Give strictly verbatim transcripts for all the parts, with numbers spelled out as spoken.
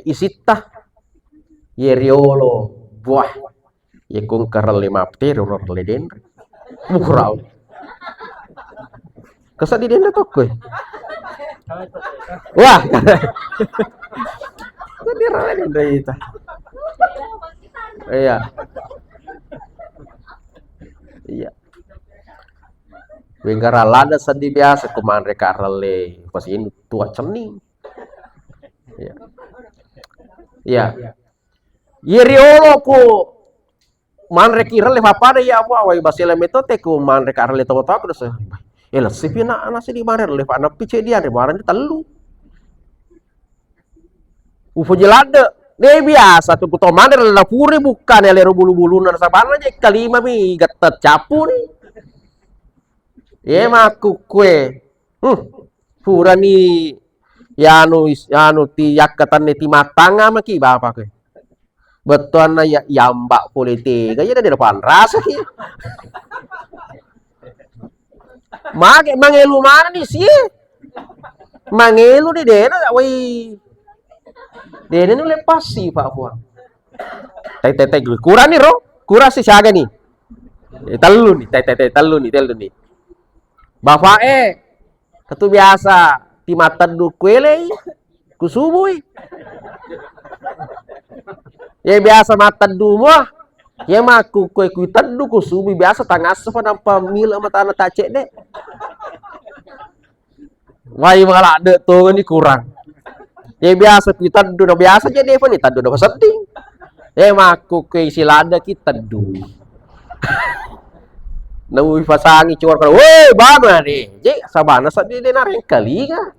isitta. Ye riolo buah. Ye kong karelle mapteri ro relle denre. Mukurau. Kesa di denre tokko. Wah. Kok di relle denre ita. Iya. Iya. Wengkara lada seddi biasa ko manre karelle pas ini tua cening. Iya. Iya. Ye riolo ku manre ki relle papada ya apa wai basela metode ku manre ka relle tawa-tawa ku desa. Eh, lessipi na nasi di manre relle pa nappi ceddi anre barang tellu. Upo je ladde. De biasa tu kuto manre relle puri bukkane lero bulu-buluna sabanna je kalima mi getta cappu ni. Ye makkukkue. Hmm. Purani yanu is-, anu ti yakkatanne ti mattanga maki bapa ke. Bettuanna ya yamba pole tega ya dadi panrasa ki. Mage mangelu mana ni sie. Mangelu di dena wai. Dena ni lepas si Pak Puang. Tai tai tai kurang ni ro. Kurang si siaga ni. Eh, tellu ni, tai tai tai tellu ni, tellu ni. Bapak eh, ketu biasa ti matteddu kuelei, kusubui. Ye biasa matteddu mo, ye makku kue ku teddu kusubui biasa tangasso pa nampa mila matana tacedde. Wai maladde tongeni kurang. Ye biasa pi teddu na biasa je depa ni teddu na sedding. Ye makku ke isi ladde ki teddu. Nawi pasangi cuar kala, "Woi, bama ni." Je sabana seddi de narengkalinga.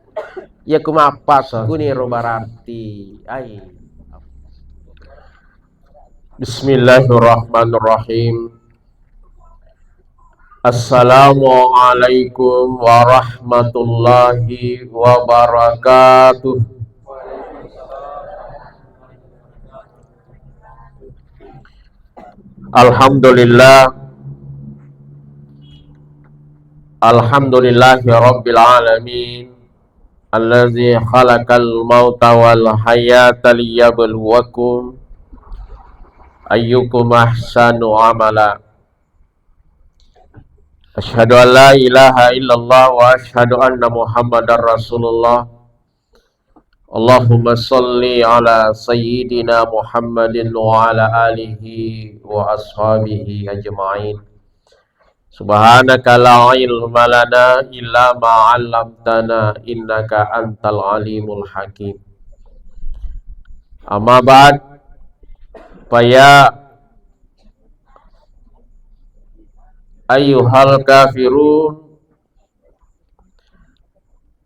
Ye ku mappas kuni ro berarti. Ai. Bismillahirrahmanirrahim. Assalamualaikum warahmatullahi wabarakatuh. Alhamdulillah. Alhamdulillahi rabbil alamin. Allazi khalaqal mauta wal hayata liyabluwakum ayyukum ahsanu amala. Asyhadu an la ilaha illallah wa asyhadu anna Muhammadar Rasulullah. Allahumma salli ala sayyidina Muhammadin wa ala alihi wa ashabihi ajma'in. Subhanaka la ilma lana illa ma 'allamtana innaka antal alimul hakim. Amma ba'd, fa ya ayyuhal kafirun,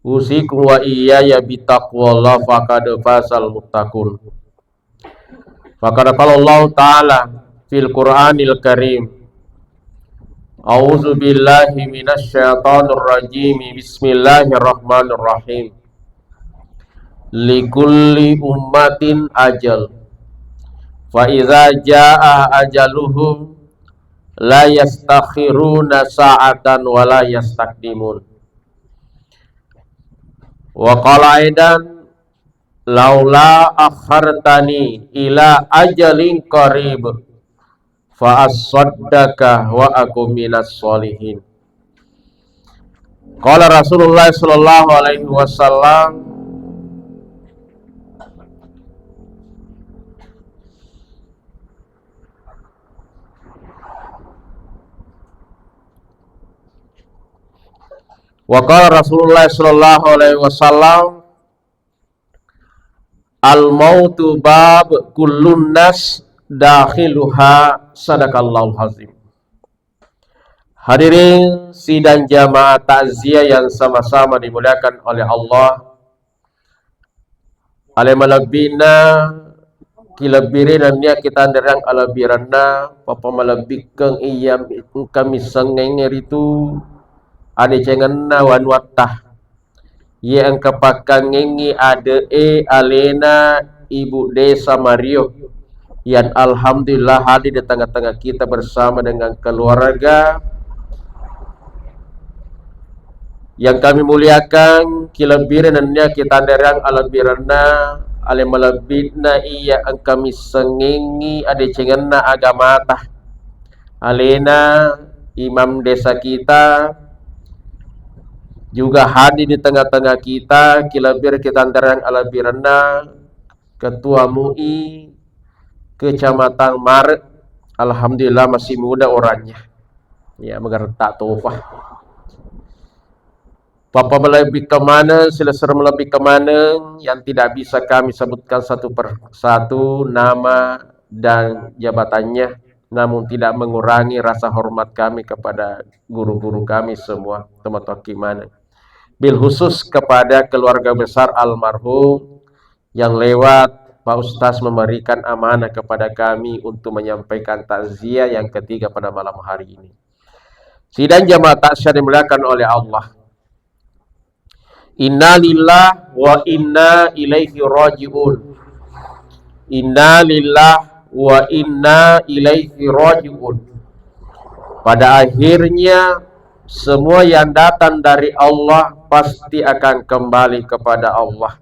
usikum wa iyaya bitaqwallah faqad fazal muttaqun. Faqad qala Allah Ta'ala fil Qur'anil Karim, A'udzu billahi minasy syaithanir rajim. Bismillahirrahmanirrahim. Likulli ummatin ajal. Fa idza jaa ajaluhum la yastakhiruna sa'atan wa la yastaqdimun. Wa qala aidan, "Laula akhartani ila ajalin qarib fa asaddaka wa aku minas solihin." Qala Rasulullah sallallahu alaihi wasallam, wa qala Rasulullah sallallahu alaihi wasallam, "Al mautu bab kullun nas dakhiluha." Sadaqallahul azim. Hadirin sidang jamaah takziah yang sama-sama dimuliakan oleh Allah. Ale malebbi'na, kilebbiri nennia kitanrerang alebbirenna, pappa malebbikkeng iya engka missengnge ritu adecengenna wanuatta. Iye engka pakkangengngi ade'e alena Ibu Desa Mario, yang alhamdulillah hadir di tengah-tengah kita bersama dengan keluarga. Yang kami muliakan, kilebbire nennia kitanrerang alebbirenna, ale malebbi'na iya engka missengengngi adecengenna agamata. Alena imam desa kita juga hadir di tengah-tengah kita, kilebbir kita ndereng alebbirenna Ketua M U I Kecamatan Mare. Alhamdulillah masih muda orangnya. Ya, magaretta tofa. Papa malebbi kemaneng, silessureng malebbi kemaneng yang tidak bisa kami sebutkan satu per satu nama dan jabatannya, namun tidak mengurangi rasa hormat kami kepada guru-guru kami semua, teman-teman kimaneng. Bil khusus kepada keluarga besar almarhum yang lewat Pak Ustaz memberikan amanah kepada kami untuk menyampaikan takziah yang ketiga pada malam hari ini. Sidang jamaah takziah dimuliakan oleh Allah. Innalillah wa inna ilaihi raji'un. Innalillah wa inna ilaihi raji'un. Pada akhirnya, semua yang datang dari Allah pasti akan kembali kepada Allah.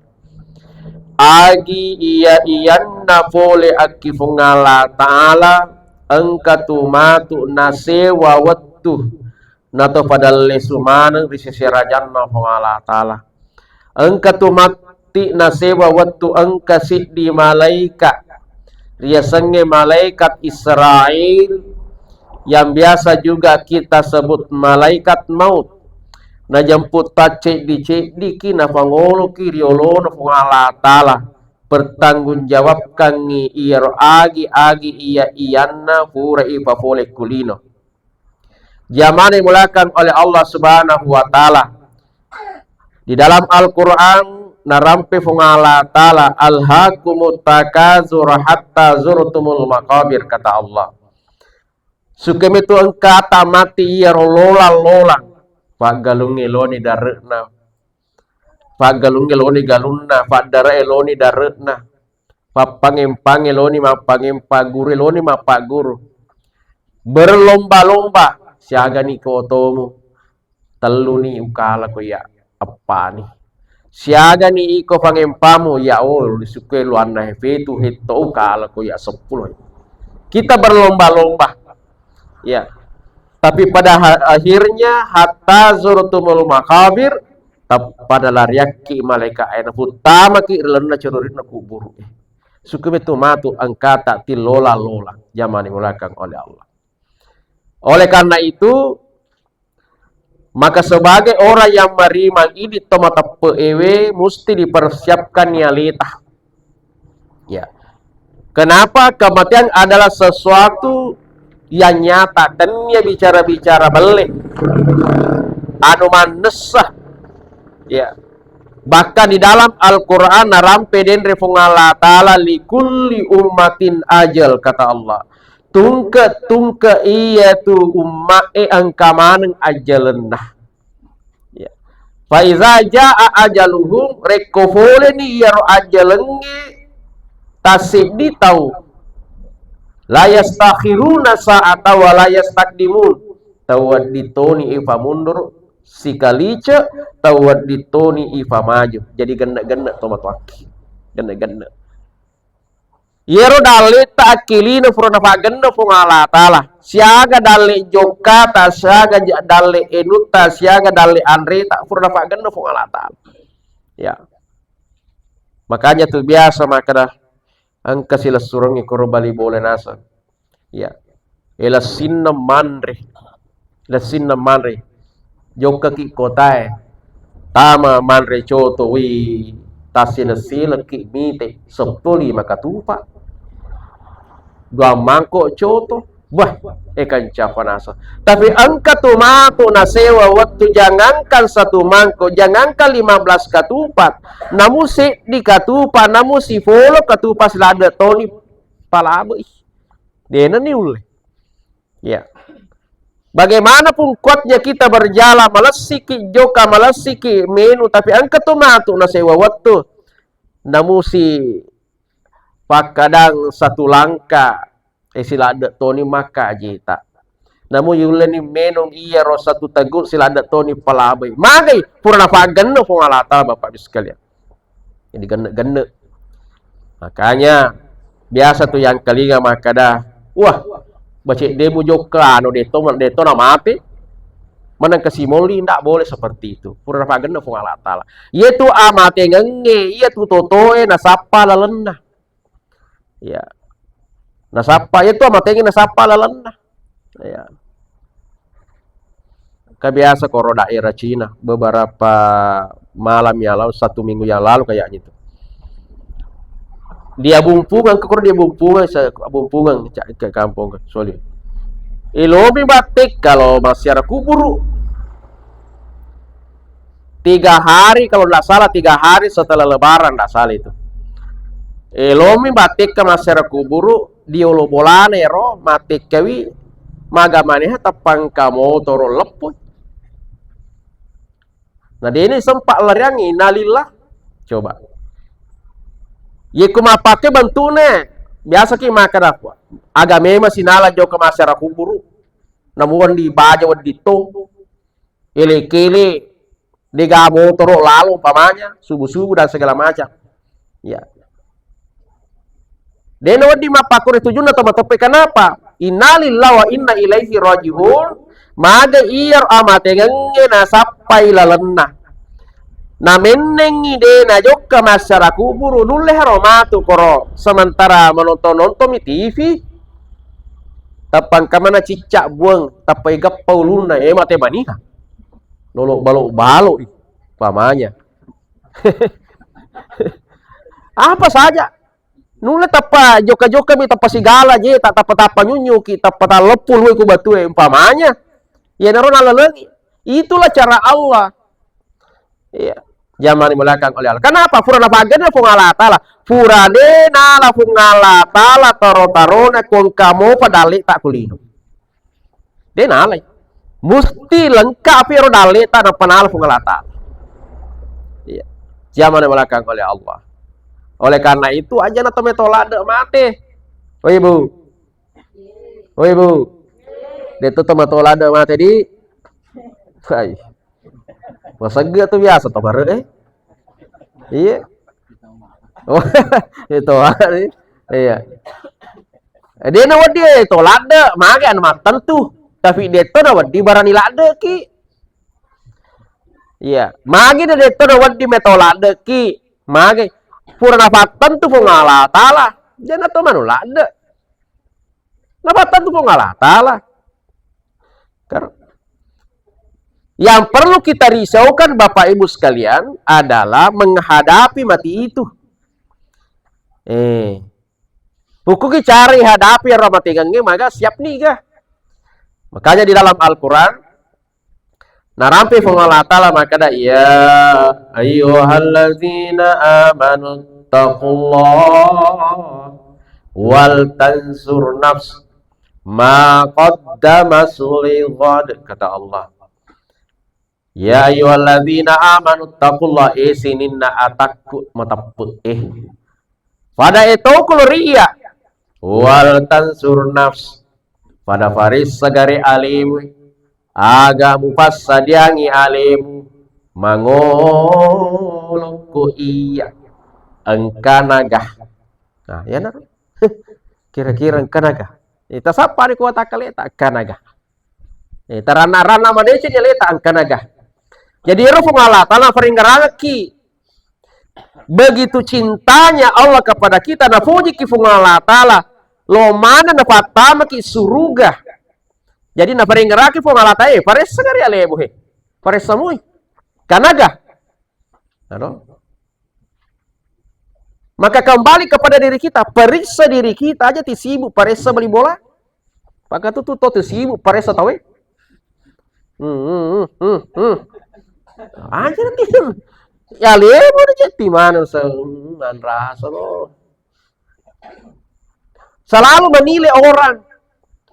Agi iya-iyanna pole akki Fuang Allah Ta'ala, engka tu matu nasewa wettu nato pada lesu maneng ri sese rajanna Fuang Allah Ta'ala. Engka tu matti nasewa wettu engka siddi malaika riasengnge malaikat Israel, yang biasa juga kita sebut malaikat maut. Najemput tacceddi-ceddiki, nafangoloki ri olona Fuang Allah Ta'ala, pertanggungjawabkangngi iyaro agi-agi iya-iyanna pura ipafole ku lino. Jamani mulakan oleh Allah Subhanahu wa Ta'ala. Di dalam Al-Quran, narampe Fuang Allah Ta'ala, "Alhaakumut takazur hatta zurtumul maqabir," kata Allah. Sukke metu engkata mati iyaro lolang-lolang. Paggalungnge loni dare'na. Paggalungnge loni galunna. Paddare loni dare'na. Pappangempangnge loni mappangempa, guru loni mappaguru. Berlomba-lomba, siagani ko otomu. Telluni ukala ko iya eppani. Siagani iko fangempamu, ya oh, disukkue luanna he fetu hetto ukala ko iya seppulo. Kita berlomba-lomba. Ya. Tapi pada ha-, akhirnya, hatta zurtumul maqabir, tap-, pada lariakki malaika e, naputtamaki ri lalenna cerurinna kuburu e. Sukke metu matu engkata tillola-lola, jamani mulakan oleh Allah. Oleh karena itu, maka sebagai orang yang menerima idi to mateppe ewe, musti dipersiapkan ni aleta. Ya. Kenapa? Kematian adalah sesuatu yang nyata, tennia bicara-bicara belle. Anu mannessa. Ya. Bahkan di dalam Al-Quran, narampe denre Fuang Allah Ta'ala, "Likulli ummatin ajal," kata Allah. Tungke-tungke iya tu umma e engka maneng ajalenna. Ya. Fa iza jaa ajaluhum, rekko foleni iyaro ajalenge, tasseddi tau. La yastakhiruna sa'ata wa la yastaqdimun. Tau wedding toni ifa mundur sikalice, tau wedding toni ifa maju. Jadi genne-genne to matoakki. Genne-genne. Iyaro dalleta akki lino pura nafaggenna Fuang Allah Ta'ala. Siaga dalle jokkata, siaga ja-, dalle enutta, siaga dalle anreta, pura nafaggenna Fuang Allah Ta'ala. Ya. Makanya tu biasa makkeda, engka silessurengngi koro bali bola naseng. Ya. E lessinna manre. Lessinna manre. Jokkaki kotae. Tama manre coto, wi, tassileng-silengki mite, seppulo lima katupa. Dua mangkok coto. Wah, e kanca panasa. Tapi engka tu matu nasewa wettu, jangankan satu mangkok, jangankan lima belas katupa. Namu seddi katupa, namu sifolo katupa siladde toni palabei. Dena ni ulle. Ya. Bagaimanapun kuatnya kita berjalan, malessiki jokka, malessiki menu, tapi engka tu matu nasewa wettu. Namusi pakkadang satu langkah, e siladde toni makka ajeta. Namu yulleni menung iyaro satu teguk siladde toni palabei. Magai pura nafaggenna Fuang Allah Ta'ala, Bapak Ibu sekalian. Jadi genne-genne. Makanya biasa tu yang kelinga makkada, "Wah, bacedde mujokka anu, deto, deto na mate." Maneng kesimoli, ndak boleh seperti itu. Pura napagenna Puang Allah Taala. Iya tu amatengengnge, iya tu totoe nasappa lalenna. Iya. Nasappa, iya tu amatengengnge nasappa lalenna. Iya. Ka biasa koro daerah Cina, beberapa malam yang lalu, satu minggu yang lalu kayaknya itu. Dia Bumpungan, koro dia Bumpungan, saya Bumpungan, ca-, ke kampung, sorry. Ilomi batik kalau masyarakat kuburu. Tiga hari, kalau ndak salah, tiga hari setelah Lebaran, ndak salah itu. Ilomi batik ke masyarakat kuburu, di olo bolana ero, matekkawi, maga maneha teppangka motoro leppu. Nah, dene sempat lariang, innalillah. Coba. Ye ku mappake bentukne, biasa ki makkada, aga memang sinala jokka masyarakat kuburu. Namu wedding baja, wedding to. Ele-kele, dega motoro lalo umpamanya, subuh-subuh dan segala macam. Ya. Dena wedding mappakkoro tujunna to mateppe. Kenapa? Innalillahi wa inna ilaihi raji'un. Maga iyaro amatengengnge nasappai lalenna. Namennengngi de najokka masyarakat kuburu, nulle haro matu koro sementara menonton-nonton mi T V. Tappa engka mana cicak buang, tappa igappa ulunna, eh, mate maniha. Lolo balo-balo, umpamanya. Apa saja. Nulle tappa jokka-jokka mi, tappa sigala je, tak tappa-tappa nyunyuki, tappa talleppu luwe ku batue, umpamanya. Iyanaro nalalengi. Itulah cara Allah. Iya. Jamani mulakan oleh Allah. Kenapa? Pura napagenna Puang Allah Taala. Pura de nala Puang Allah Taala taro-tarona kongka mopa dalle tak kulino. De nalai. Musti lengkap ero dalle tak nappa nala Puang Allah Taala. Iya. Jamani mulakan oleh Allah. Oleh karena itu aja na to meto ladde mate. Oh ibu. Oh ibu. De to to meto ladde mate di. Hai. Masegge tu biasa to bare, eh. Iya. Oh, itu hari. Iya. Eh, de na wedding, eh, to ladde, mage anu mattentu. Tapi de to na wedding barani ladde ki. Iya, mage de to na wedding meto ladde ki. Mage pura napattentu Puang Allah Taala. Jana to manu ladde. Napattentu Puang Allah Taala. Kar-, yang perlu kita risaukan, Bapak Ibu sekalian, adalah menghadapi mati itu. Eh, pukkuki cara hadapi ero mati gangge, maga siap niga. Makanya di dalam Al-Quran, narampe Puang Allah Taala makkada, "Ya ayyuhalladzina amanu taqullaha wal tansur nafs ma qaddamat lighad," kata Allah. "Ya ayyuhalladzina amanu taqullaha," eh, sininna atakku mateppe, eh. Pada etokku lo ri iya. "Wal tansur nafs." Pada faressa gare alemu. Aga mupassadiangi alemu. Mangolokko iya. Engkanaga. Nah, ya nah. Kira-kira engkanaga. Eh, tasappa ni kuwa takkaleta engkanaga. Eh, taranna-ranna madeceng aleta engkanaga. Jadi ero Puang Allah Taala faringngerangekki. Begitu cintanya Allah kepada kita, napojiki Puang Allah Taala, lo mana napattamaki suruga. Jadi nafaringngeraki Puang Allah Taala, eh, paressa gare alemu he. Paressa mui. Kanaga. Ado. Maka kembali kepada diri kita, periksa diri kita aja ti sibuk paressa bali bola. Maka tu tu to ti sibuk paressa tawe. Hmm, hmm, hmm, hmm, hmm. Aja nanti. Ya lemo aja ti mana se-, hmm, manrasa lo. Selalu menilai orang.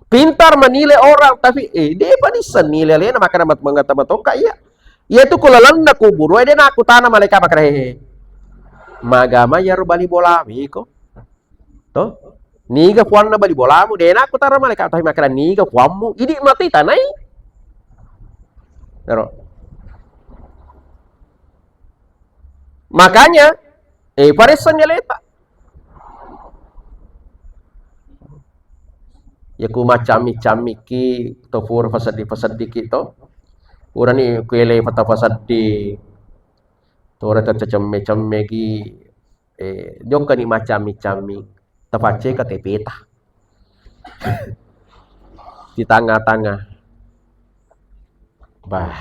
Pintar menilai orang, tapi, eh, de pa disseng nilai alena, makana mat-, mangata matoka iya. Iya tu ko lalenna kuburu, eh, de nakkutana malaika makana, "He, he, magama iyaro bali bolamu iko?" To? "Niga puanna bali bolamu?" De nakkutana malaika, tapi makana, "Niga puammu?" Idi mati tanai. Ero. Makanya, eh, paressani aleta. Iya ku macammi-cammiki to pura paseddi-paseddiki to. Purani kuele pata paseddi. Tora tacemme-cemmegi, eh, jokkani macammi-cammi. Tapacceka T P-ta. Di tanga-tanga. Bah,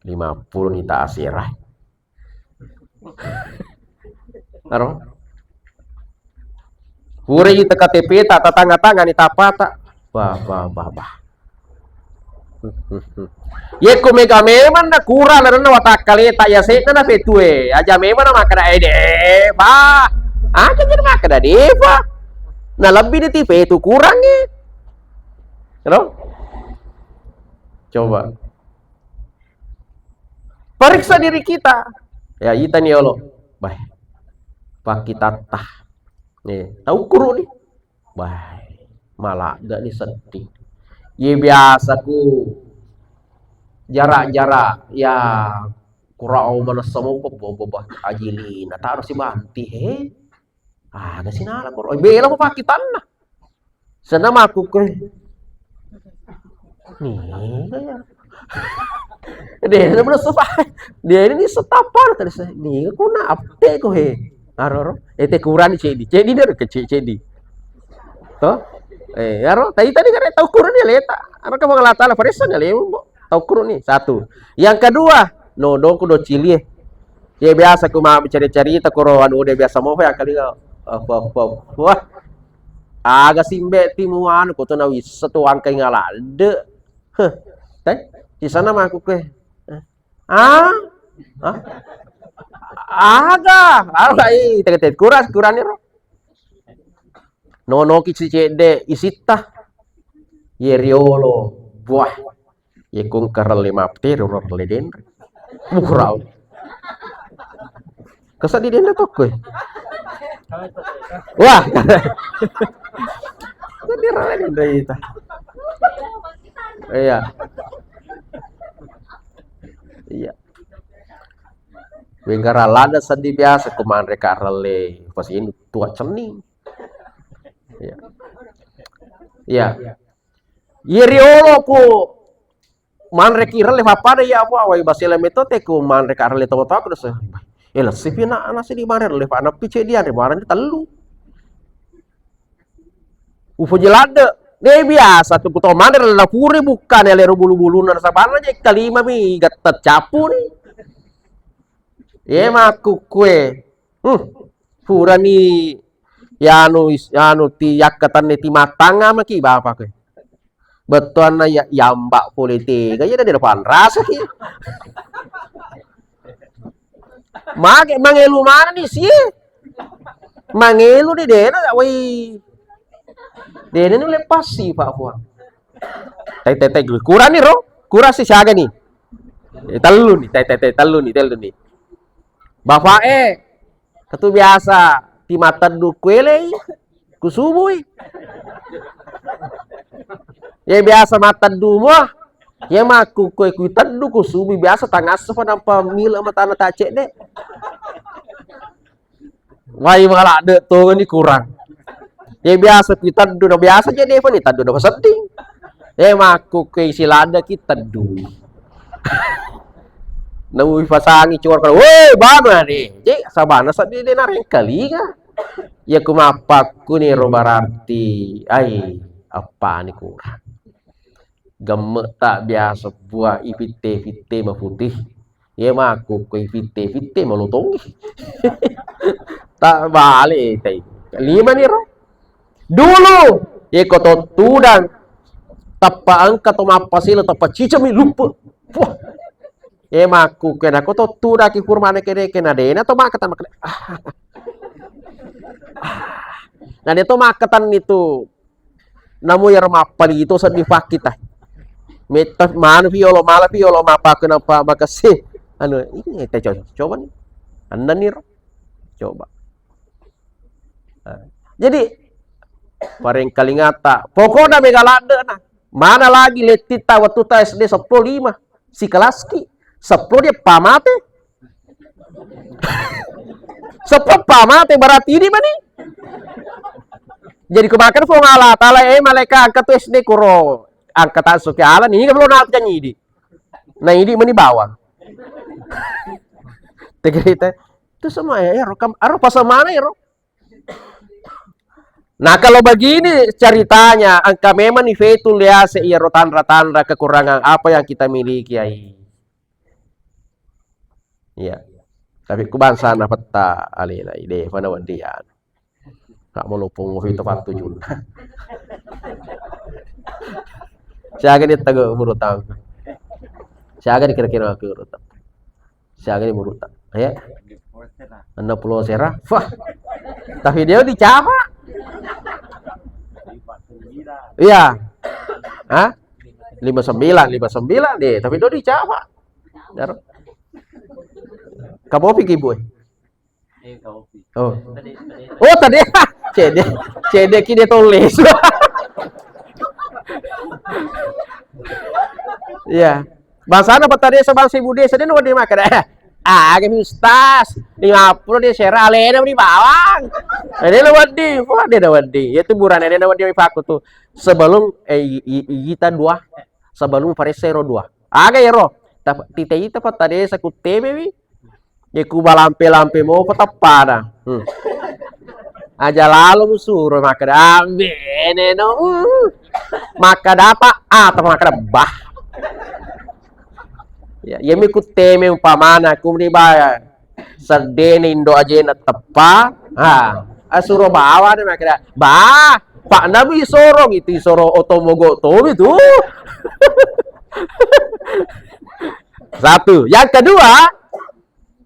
lima puluh ni ta asera. Aro? Pura i teka T P-ta, tatanga-tanga ni tapata. Bah, bah, bah, bah. Yekko mega memang na kurang lalenna watakkaleta, ya sekna na petue. Aja memang na makkeda, eh, de, bah. Aja jadi makkeda, de, bah. Na lebbi di T P tu kurangi. Aro? Coba. Periksa diri kita. Ya, itani yolo. Bah. Pakkitatta. Nih, tau kuru nih. Bah, maladde ni seddi. Ye biasa ku jarak-jarak, ya, kurang manessa mopa, bah, bah, bah, ajilina, taruh si banti, he. Aga sinala koro. Eh, bela mo pakkitanna. Senna makkukue. Niga ya. Dena belum selesai. Dia ini setapa tadi saya. Niga ko na update ko he. Aro, aro. Eh, te kurang cedi. Cedi deh ke cedi. Toh? Eh, aro. Tadi tadi kan tau kurang dia leta. Aro ke Allah Taala paresan ya lemu. Tau kurang nih. Satu. Yang kedua, no doko do cilie. Ya biasa ku mau cerita-cerita koro anu dia biasa mau ya kali ya. Apa, apa. Wah. Aga simbe timu anu ko to na wissa tu angkai ngaladde. Heh. Teh, di sana mah aku ke. Ah? Ah? Aga, aga i teke-teke kuras kurani ro. Nonoki si cedde isitta. Ye riolo buah. Ye kong karelle mapteri ro relle denre. Buhrau. Kesa di denda tokko. Wah. Kesa di relle denre ita. Iya. Iya. Wegara lada seddi biasa ko manre ka relle pas ini tua cening. Iya. Iya. Ye riolo ku manre ki relle pappada ya apa wai basela metode ku manre ka relle tawa-tawa ku desa. Eh, lessipi na nasi di manre relle pa nappi cedi anre barang tellu. Ufoji ladde. De biasa tu kuto manre relle puri bukkane lero bulu-buluna sabanna je kalima mi gatta capu ni. Ye makkukue. Hmm. Purani yanu is-, yanu ti yakkatanne ti mattanga maki bapa ke. Bettuanna ya, yamba pole tega ya dadi panrasa ki. Mage mangelu mana ni sie? Mangelu di dena wai. Dena ni lepas si Pak Puang. Tai tai tai kurani ro? Kurasi siaga ni? Eh, tellu ni, tai tai tai tellu ni, tellu ni. Bapak eh, Katu biasa ti mateddu kuelei, kusubui. Ye biasa mateddu mua, ye makkukue kuiteddu kusubui biasa tangasso fa nampa mile matana tacedde. Wai maladde tongeni kurang. Ye biasa kuiteddu na biasa je defa ni teddu na sedding. Ye makkukue siladde ki teddu. Nawi pasangi cuar kala, "Woi, bana de." Je, sabana seddi de narengkalinga. Ya ku mappakku ni ro berarti, ai, apa ni kurang. Gemme tak biasa buah ipitte-pitte maputih. Ye makkukue ipitte-pitte malotongi. Tak bale tai. Lima ni ro. Dulu, yeko to tudang, tappa engka to mappasila, tappa cicami luppe. Wah. E makku kena ko to tudaki furmane kede kena dena to makkatan makkede. Ah. Ah. Na de to makkatanni tu. Namu yaro mappali to seddi pakkita. Metta manu piolo mala piolo mapakku napa makasih. Anu, ini te coba, coba nih. Andan nih ro. Coba. Nah, jadi, parengkalingata, pokokna mega ladde'na. Mana lagi lettitta wettuta S D seppulo lima, sikalaski, seppulo dia pamate. Seppulo pamate, berarti ini mani. Jadi ku makkeda Puang Allah Taala, eh, malaika, engka tu S D kuro, angka tassu ke ala, niga lo na janji idi. Na idi meni bawang. Tegerita. Itu semua ya, ya, ero kam, ero pasal mana ya, ero? Nah, kalau begini ceritanya, engka memang ni fetu liase iyaro tanra-tanra kekurangan apa yang kita miliki, ai. Iya. Tapi ku bangsana petta alena, ide, fana wendian. Kak mau lopong itu patujun. Siaga ni tago burutang. Siaga ni kira-kira aku burutang. Siaga ni burutang. Ya. Enam puluh sera. Wah. Tapi dia dicapa. Iya. Hah? Lima sembilan, lima sembilan deh. Tapi dia dicapa. Dar. Kamu pikir, boy? Oh. Oh, tadi. Cede. Cede ki de tulis. Iya. Bangsana petta desa, bangsa ibu desa, de nawedding makkeda. Ah, aga ustaz. Lima puluh de sera alena beri bawang. De nawedding, wah, de nawedding. Ya itu burane de nawedding paku tu. Sebelum, eh, i-, i-, kita dua, sebelum paressa ero dua. Aga ero? Tap-, tite ita petta desa kuttebewi. Ye ku balampe-lampe mopa teppana. Hmm. Aja lalo musuro makkeda, "Ambene no." Hmm. Makkeda apa? Ah, atau makkeda bah. Ya, yemi kutteme umpamana, ku meni ba seddene indo ajena teppa. Ha, asuro bawa de makkeda, "Bah, pak nabi sorong itu soro oto mogok tomi tu." Satu. Yang kedua,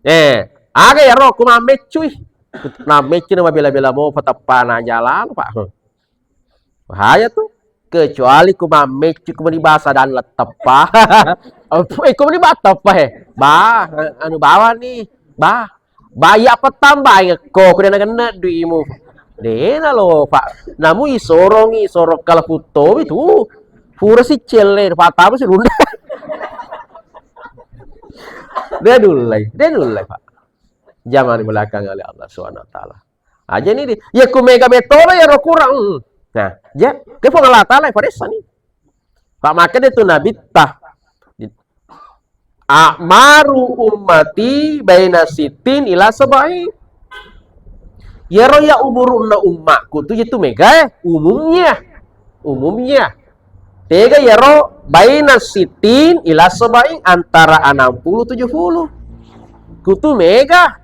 eh, aga ero ku mammeccui. Nammeccui na mabela-bela mopa teppana jalan, Pak. Bahaya tu. Kecuali ku mammeccui, ku meni basa dan letteppa. Eh, ku meni ba teppa, eh. Bah, anu bawa ni. Bah. Baya pettambai ngekko, ku dena genne duimu. Dena lo, Pak. Namu isorongi, isorong kala futtomi tu. Pura si celle, patama si runda. De nullei, de nullei, Pak. Jamani belakang oleh Allah Subhanahu wa Ta'ala. Aja ni di, ya ku mega metolo ya ro kurang. Hmm. Nah, ja, ke Puang Allah Ta'ala paressa ni. Pak makkeda tu Nabitta. A'maru ummati baina sittin ila sab'in. Yero ya umurunna ummakku tu yetu mega, eh, umumnya. Umumnya. Tega yero baina sittin ila sab'in, antara enam puluh tujuh puluh. Kutu mega.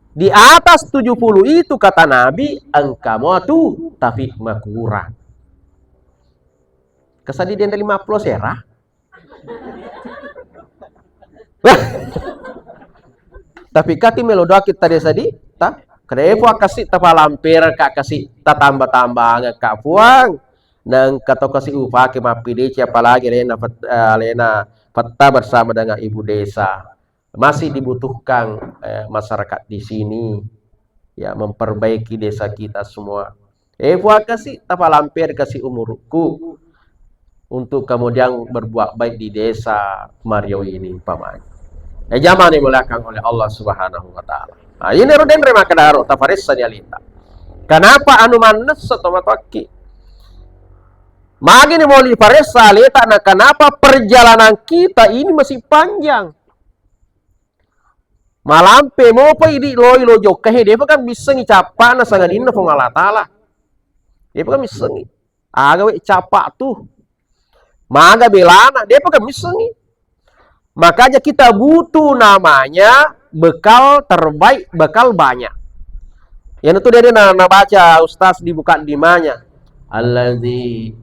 Di atas tujuh puluh itu kata Nabi, engka mua tu, tapi makurang. Kesadi denda lima puluh sera. Tapi kati melo doa kita dia sadi, ta? Kedepo kasi tapalamper ka kasi tatamba-tambang ka puang. Nang kato kasi upake mappideci apalagi alena pet-, eh, alena petta bersama dengan ibu desa. Masih dibutuhkan, eh, masyarakat di sini, ya, memperbaiki desa kita semua. Eh, puang kasi tapalamper kasi umurku untuk kemudian berbuat baik di desa Mario ini umpamanya. Eh, jamaah dimuliakan oleh Allah Subhanahu wa Ta'ala. Nah, ini ro denre makkeda ro taparessa di alita. Kenapa anu mannessa to matoakki? Magi ni moli paressa aleta, na kenapa perjalanan kita ini masih panjang? Malampe mopa idi loi lo jokka he, depa kan missengi cappana sangadinna Puang Allah Ta'ala. Depa kan missengi. Aga we cappa tu. Maga belana, depa kan missengi. Makanya kita butuh namanya bekal terbaik, bekal banyak. Yang itu dia na, na baca Ustaz di mukaddimahnya. Allazi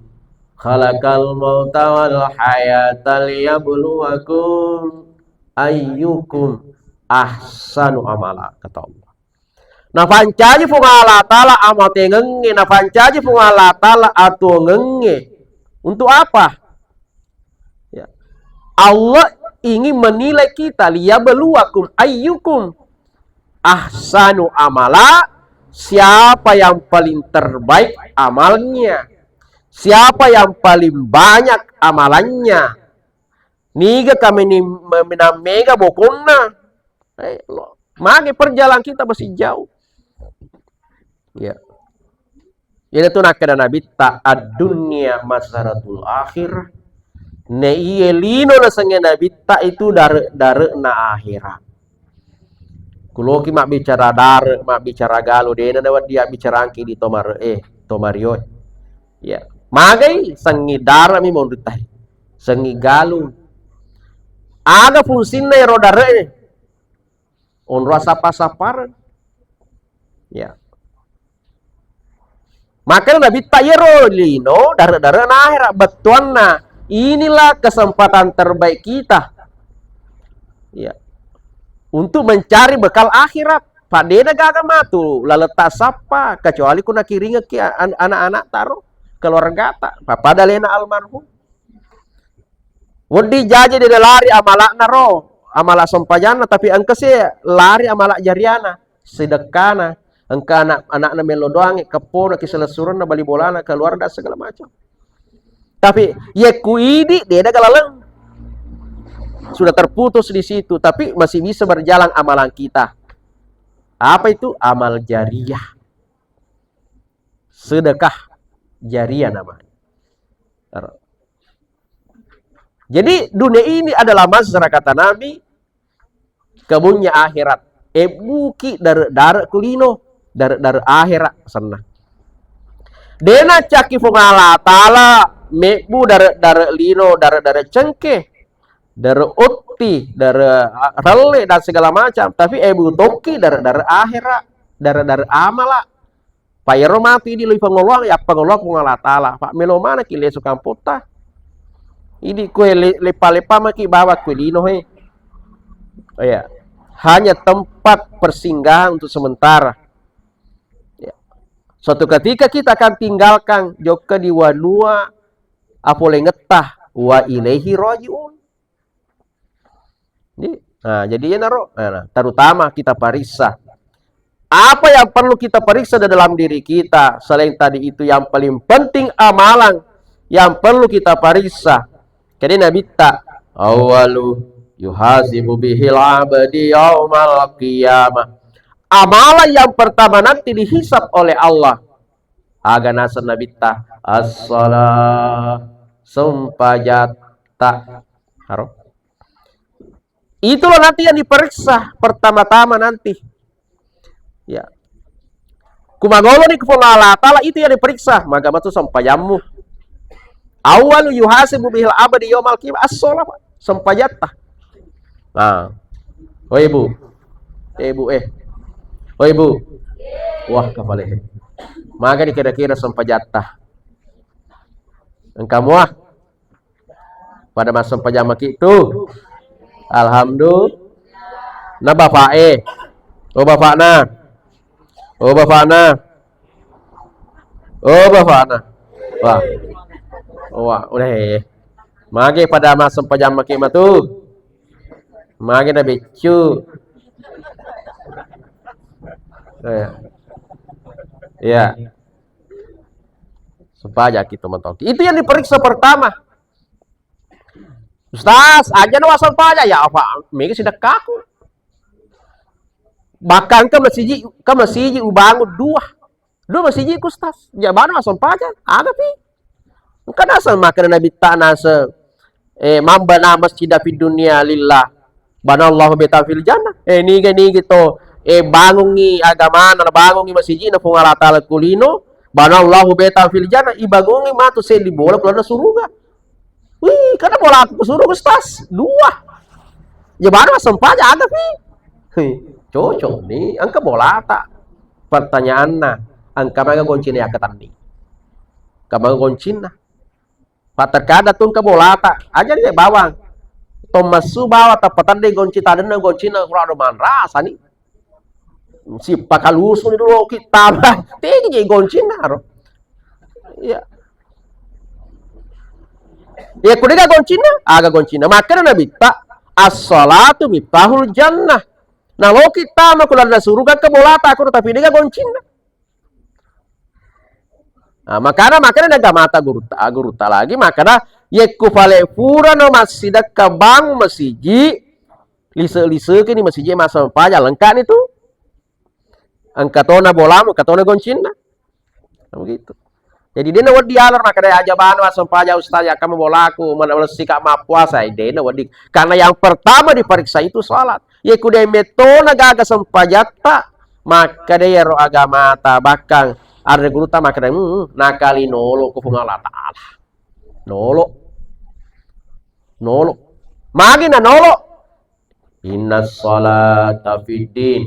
khalaqal mauta wal hayata liyabluwakum ayyukum ahsanu amala, kata Allah. Napancaji Puang Allah Ta'ala amatengengnge, napancaji Puang Allah Ta'ala atuongengnge. Untuk apa? Ya. Allah ingin menilai kita, liyabluwakum ayyukum ahsanu amala, siapa yang paling terbaik amalnya, siapa yang paling banyak amalannya, niga kami ni meminang mega bokonna. Eh, lo, mage perjalanan kita masih jauh. Ya. Iyanatu nakkeda Nabitta, "Ad-dunya mazra'atul akhirah." Naiye lino nasengnge Nabitta itu dare-, dare'na akhirat. Kuloki mabbicara dare, mabbicara galu, dena nawedding abbicarangki di tomare, eh, tomarioe. Ya, magai sengngi dare mi monritai. Sengngi galu. Aga fungsinna ero dare? Onro sappa-sappare. Ya. Makanya Nabitta iyaro lino dare-dare'na akhirat, bettuanna, inilah kesempatan terbaik kita. Ya. Untuk mencari bekal akhirat. Padena gaga matu laleng tasappa, kecuali ku nakiringekki an-, anak-anak taro, keluargata. Pappada lena almarhum. Wedding jaji de lari amala'na ro, amala sempajanna, tapi engka si lari amala jariana, sedekkana, engka anak-, anakna melo doangi, keppona, kiselessurenna, bali bolana, keluarga, segala macam. Tapi yekku idi, de daga laleng. Sudah terputus di situ, tapi masih bisa berjalan amalan kita. Apa itu? Amal jariah. Sedekah jariah namanya. Jadi, dunia ini adalah mazra'ah, kata Nabi, kebunnya akhirat. Ebbuki dare-dare ku lino, dare-dare akhirat senna. Dena cakki Puang Allah Ta'ala mebbu dare-dare lino, dare-dare cengke, dare otti, dare, ah, relle, dan segala macam. Tapi ebbu tokki dare-dare akhirat, dare-dare amala. Pa iyaro matu idi lo ipangoloang, ya pangoloang Puang Allah Ta'ala. Pa melo manaki lesu kampotta. Idi kue le-, lepa-lepa maki bawa kue lino he. Oh ya. Hanya tempat persinggahan untuk sementara. Ya. Suatu ketika kita akan tinggalkan jokka di wanua apolengetta, wa ilaihi raji'un. Jadi, nah, jadi iyanaro, nah, nah, terutama kita pariksa. Apa yang perlu kita periksa di dalam diri kita? Selain tadi itu, yang paling penting amalan yang perlu kita pariksa. Jadi Nabitta, "Awwalu yuhasibu bihil abdi yaumal qiyamah." Amalan yang pertama nanti dihisab oleh Allah. Aga naseng Nabitta, "As-shalah, sempajatta." Haro. Itulah nanti yang diperiksa pertama-tama nanti. Ya. Kumagoloni ku Puang Allah Ta'ala, itu yang diperiksa. Maga matu sempajammu. Awwalu yuhasibu bihil abdi yaumal qiyamah as-shalah, Pak. Sempajatta. Nah. Oh, Ibu. Eh, Ibu, eh. Oh, Ibu. Wah, kapale. Maga ni kira-kira sempajatta. Engka mua? Pada massempajang maki tu. Alhamdulillah. Na bapak e. Oh, bapakna. Oh, bapakna. Oh, bapakna. Wah. Wah, udah, eh. Mage pada massempajang maki matu. Mage na beccu. Eh. Iya. Sempajang kita mentok. Itu yang diperiksa pertama. Ustaz, aja na wasempajang, ya apa? Mega sedekahku. Bahkan ke masjid, ke masjid ubangun dua. Dua masjid ku, Ustaz. Ya bana wasempajang, ada pi. Engka naseng makkeda Nabitta naseng, eh, "Man bana masjida fid dunya lillah, banallahu baitan fil jannah." Eh, niga-niga to, eh, bangungngi agamana, bangungngi masjidna Puang Allah Ta'ala ku lino, banallahu baitan fil jannah, ibangungngi matu seddi bola ku lalenna suruga. Wih, kada bola aku ku suruga, Ustaz. Dua. Ya baru sempajang ada pi. Hei, cocok ni, engka bolata. Pertanyaanna, engka maga goncina yakkatenni? Engka maga goncinna? Pak, terkadang tu engka bolata, aja ni bawang. Tommassu bawang, tappa tedde gonci tadenna, goncinna kurang manrasa ni. Sipakalusu ni dulu kita. Tegi je goncinna ro. Iya. Ya, kudega goncinna, aga goncinna. Makanya Nabitta, "As-salatu miftahul jannah." Nah, lo kita mah kula ada suruga ke bolata aku, tapi dega goncinna. Nah, makana, makana naga mata gurutta, gurutta lagi, makana yekku fale purano massidekka bang masiji, lise-liseke ni masiji masa paja lengka ni tu. Engka tona bolamu, engka tona goncinna. Nah, begitu. Jadi, de' nawedding alar makkeda, "Aja bana massempajang, Ustaz, ya kamu bolaku, mana lessi ka mappuasa." Eh, de' nawedding. Karena yang pertama diperiksa itu salat. Ye ku de' metona gaga sempajatta, makkeda iyaro agamata, bahkan ada gurutta makkeda, "Hmm, nakalinolo ku Puang Allah Ta'ala." Nolo. Nolo. Magi na nolo? "Inna salata fiddin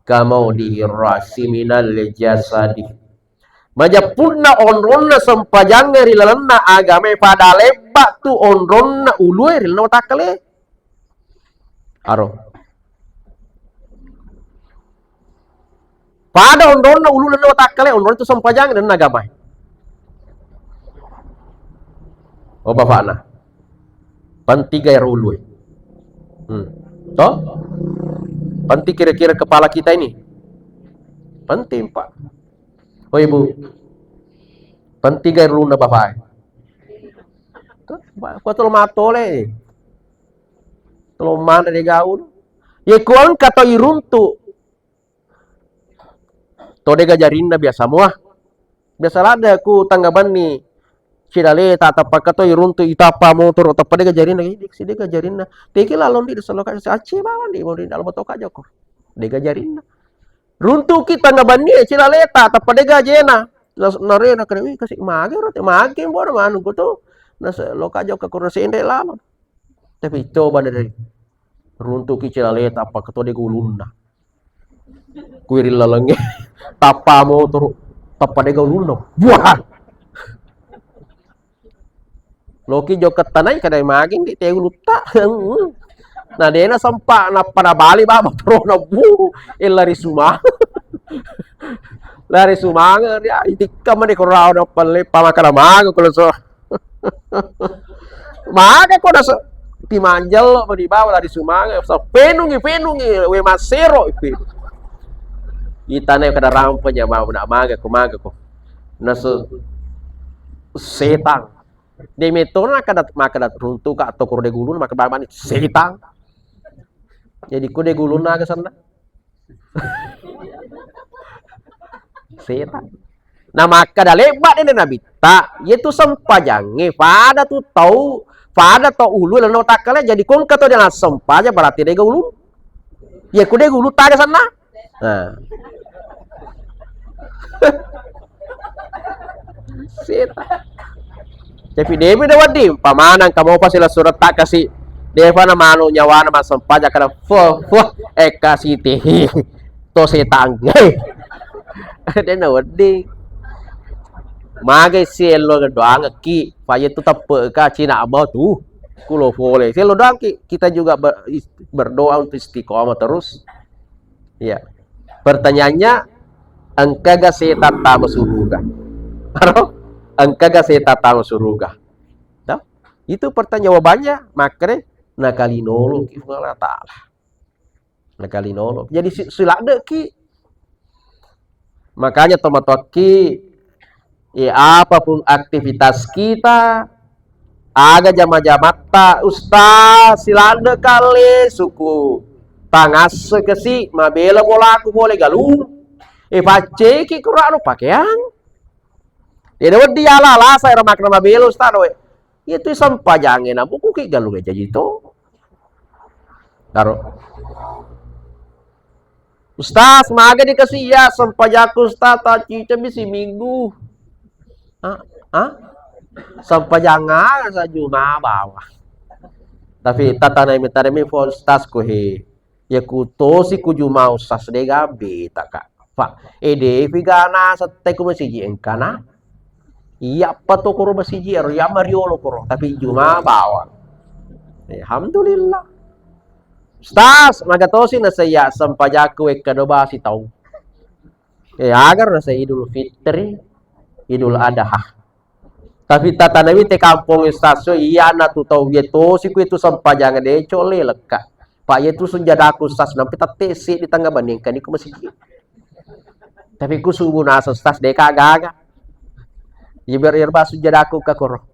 kamaudihir ra'si minal jasadi." Majeppunna onronna sempajangnge ri lalenna agamae pada lebba tu onronna ulue ri lalenna watakkale. Aro. Pada onronna ulu lalenna watakkale, onronna tu sempajangnge lalenna agamae. Oh, bapakna. Penting gak ero ulue? Hmm. Toh? Penting kira-kira kepala kita ini? Penting, Pak. Oh, Ibu. Penting gak ero ulunna bapak? Toh, Pak, kua tolo matole. Tolo mana de' gaga ulu. Ye ku engka to iruntu. To de' gaga jarinna biasa mua. Biasa ladde' ku tengnga benni. Cilaleta tappa katoi runtu itappa motoro tappa de' gaga jarinna. Ih, de' gaga jarinna. Tegi lalong di saloka acce bawang di mau di dalam motor ka jokko. De' gaga jarinna. Runtuki tengnga benni cilaleta tappa de' gaga jena. Nas-, narena kare, "Wih, kasi mage roti, mage bodo manu kutu." Nas-, loka jokka kurang sende lalong. Tapi coba dari runtuki cilaleta tappa katoi de' gaga ulunna. Kuwi ri lalengnge tappa motoro, tappa de' gaga ulunna. Buah. Loki jokka tanai kadai mageng di te ulutta. Na de' na sempa nappa nabali baba torona bu. Eh, lari sumanga. Lari sumanga dia itikka mani korao nappa leppa makkeda maga ko leso. Maga ko naso ti manjello mani bawa lari sumanga. So penungi, penungi, we masero ipi. Itana kada rampa jamaah na maga ko, maga ko. Naso setang. De' metona kada makkeda runtu ka to koro de' gaga ulunna makkeda bani setang. Jadi ku de' gaga ulunna aga senna. Setang. Na makkeda lebba de' Nabitta, yetu sempajangnge pada tu tau, pada to ulu lalenna watakkale, jadi ko engka to de' nassempajang berarti de' gaga ulu. Ye ku de' gaga ulutta aga senna. Nah. Seta. Tapi de' mi de' wedding, pamanang kamu pasti suretta kasi. De'pa na manu nyawana massempajang kada fuh, fuh, eh, kasi teh. To setang. De' na wedding. Magai siello doangekki, paye tu teppe ka cina abau tu. Kulo pole. Siello doangki, kita juga ber-, is-, berdoa untuk istiqomah terus. Iya. Pertanyaannya, engkaga setang tama suruga? Aro? Engkaga setang tama suruga? Toh? Itu pertanyaan jawabannya, makkeda, nakalinoloki Puang Allah Ta'ala. Nakalinoloki. Jadi si-, siladdeki. Makanya tomatoakki, eh, apapun aktivitas kita, aga jama-jamatta, "Ustaz, siladde kale suku tangasse kasi, mabela bolaku pole galung." Eh, pacceki kurang pakeang. Iya, de' wedding yala-, lasa ero makkeda mabela Ustaz, we. Iya tu sempajangnge na bukuki galung jaji to. Karo. "Ustaz, maga dikasi iya sempajakku, Ustaz, tacicami siminggu." Ah, ah? Sempajang aga sa juma bawang. Tapi tatanami, tanami fo Ustaz ku he. Ya ku tosi ku juma Ustaz de' gabe ta ka. Fa, ede figana sette ku masiji engkana. Iya pa to koro masiji ero, iya mariolo koro, tapi juma bawang. Alhamdulillah. Ustaz, maga tosi nasaiya sempajakku wekka do basi tau. Eh, agar nasa Idul Fitri, Idul Adha. Tapi tatanami te kampong Ustaz, so, iya na tu tau ye tosi ku itu sempajang de' cole lekka. Pak ye tu sujadaku Ustaz, nampe tatte si di tengah banding kan iku masiji. Tapi ku subuh nasa Ustaz de' ka gaga. Ye biar irba sujadaku ka koro.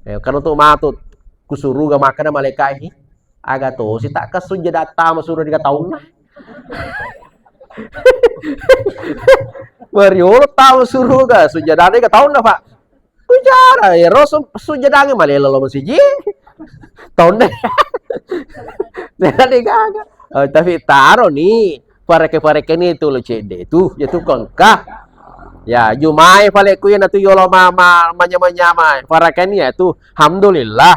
Eh, kan untuk matut ku suruga makkeda malaikat hi. Aga tosi takkasujjada tama suro ri taunna. Mariolo tau suruga, sujadana ga taunna, Pak. Pujara, ero su-, sujadangnge malelo lo masiji. Taunna. Jadi gaga. Oh, tapi taro ni, pareke-pareke ni tu lo cedde tu, ya tu kengka. Ya, jumai pale ku na tu yolo mama, manyama-nyama. Pareke ni ya tu, alhamdulillah.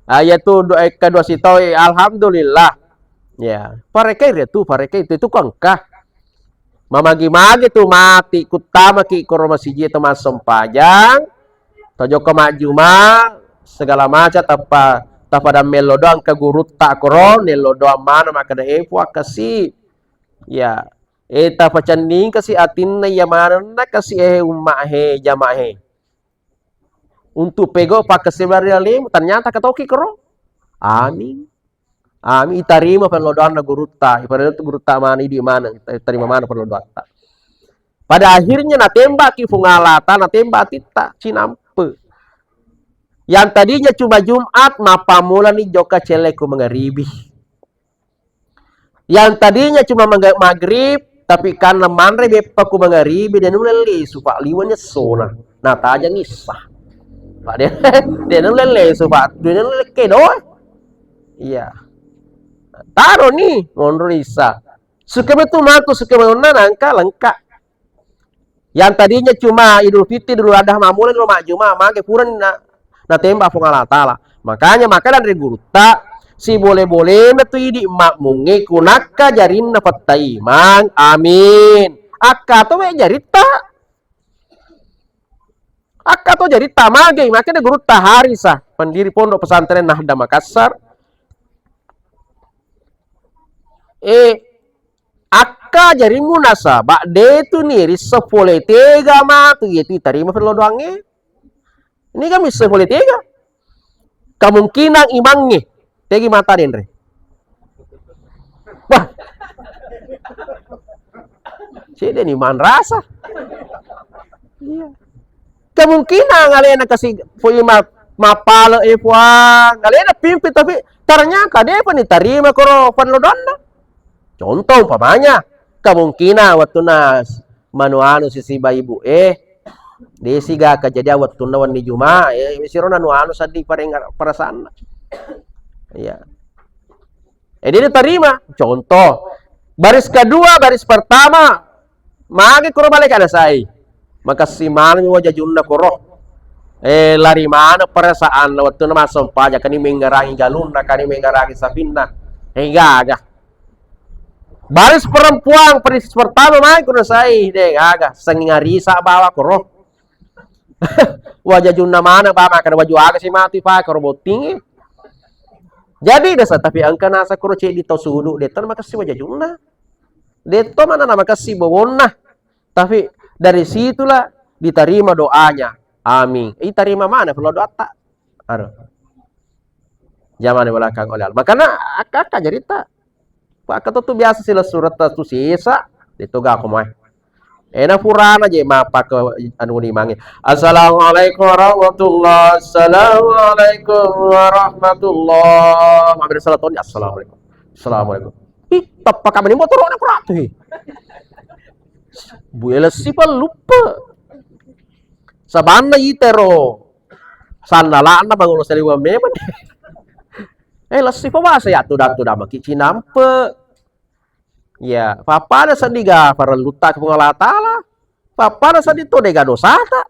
Ah, ya tu do-, eh, kedua sitoi, alhamdulillah. Ya, pareke ya tu, pareke itu, itu kengka. Mamagi-magi tu mati, kuttamaki koro masiji to massempajang, to jokka majjuma, segala macam tappa, tappa dammello doang ke gurutta koro, nello doang mana makkeda, "Eh, Puang, kasi." Ya, eh, tapacenningkasi atinna iya manenna kasi, eh, umma he, jama he. Untuk pego pakkasiwiang ri alemu, ternyata katoki koro. Amin. Amin. Itarima perlodoanna gurutta, iparellu gurutta mana, idi mana, itarima mana perlodoatta. Pada akhirnya natembaki Puang Allah Ta'ala, natembak atitta, cinampe. Yang tadinya cuma Jumat, mappammulani jokka celle ku mangaribi. Yang tadinya cuma mangga-, maghrib, tapi karena manre beppa ku mangaribi, de nulle lesu, Pak, liwani essona. Natajang issa. Pak, de, de nulle lesu, Pak, de nulle kedo. Iya. Taro ni, monro issa. Suka betul matu, suka betul nangka lengkap. Yang tadinya cuma Idul Fitri, Idul Adha, mammulai lo majjuma, mage purani na, natembak Puang Allah Ta'ala. Makanya, maka dari gurutta, sibole-bolena tu idi makmungnge kunakka jarinna pettaimang. Amin. Akka to we jaritta. Akka to jaritta mage, makanya gurutta Harisa, pendiri Pondok Pesantren Nahda Makassar. Eh, akka jarimmu nasaba de tu ni risseng pole tega matu, iya tu itarima perlodoangnge. Ini kan bisa pole tega. Kemungkinan imangnge tegi mata denre. Wah. Cedde ni manrasa. Iya. Kemungkinan alena kasi poi ma-, mapale e Puang, alena pimpin tapi ternyata depa ni tarima koro perlodoanna. Contoh umpamanya, kemungkinan wettunna s-, manu anu sisiba ibu e, desi ga kejadian wettunna wenni Juma, e, siro nanu anu seddi pareng-, perasaanna. Iya. Jadi diterima. Contoh, baris kedua, baris pertama, magi koro bale kana sai. Makessing maneng wajajunna koro. Eh, lari maneng perasaanna wettunna massempajang, kani mengngerangi galunna, kani mengngerangi sapinna. Eh, gaga. Baris perempuan, baris pertama mai kuna sai, de gaga. Senging arisa bawa koro. Wajajunna maneng ba, makkeda waju aga si matu ipake ro bottingnge. Jadi desa, tapi engka nasa koro ceddi tau sudu, de to makessing wajajunna. De to mana na makessing bowonna. Tapi dari situlah diterima doanya. Amin. Itarima mana perlu doatta. Aro. Jamane belakang oleh Allah. Makana akka-akka jarita. Pak, kata tu biasa sila surat tu sisa, itu gak aku mai. Ena purana je mapake anu ni mange. Assalamualaikum warahmatullah. Assalamualaikum warahmatullah. Mampir salat toni. Assalamualaikum. Assalamualaikum. Ih, teppa kami ni motor anak kuratu hi. Buela si lupa. Sabanna itero. Sandalana mangolo saliweng memang. Eh, lessi pa bahasa ya tudang-tudang maki cinampe. Ya, pappada seddi ga farellutta ke Puang Allah Ta'ala. Pappada seddi to dega dosata.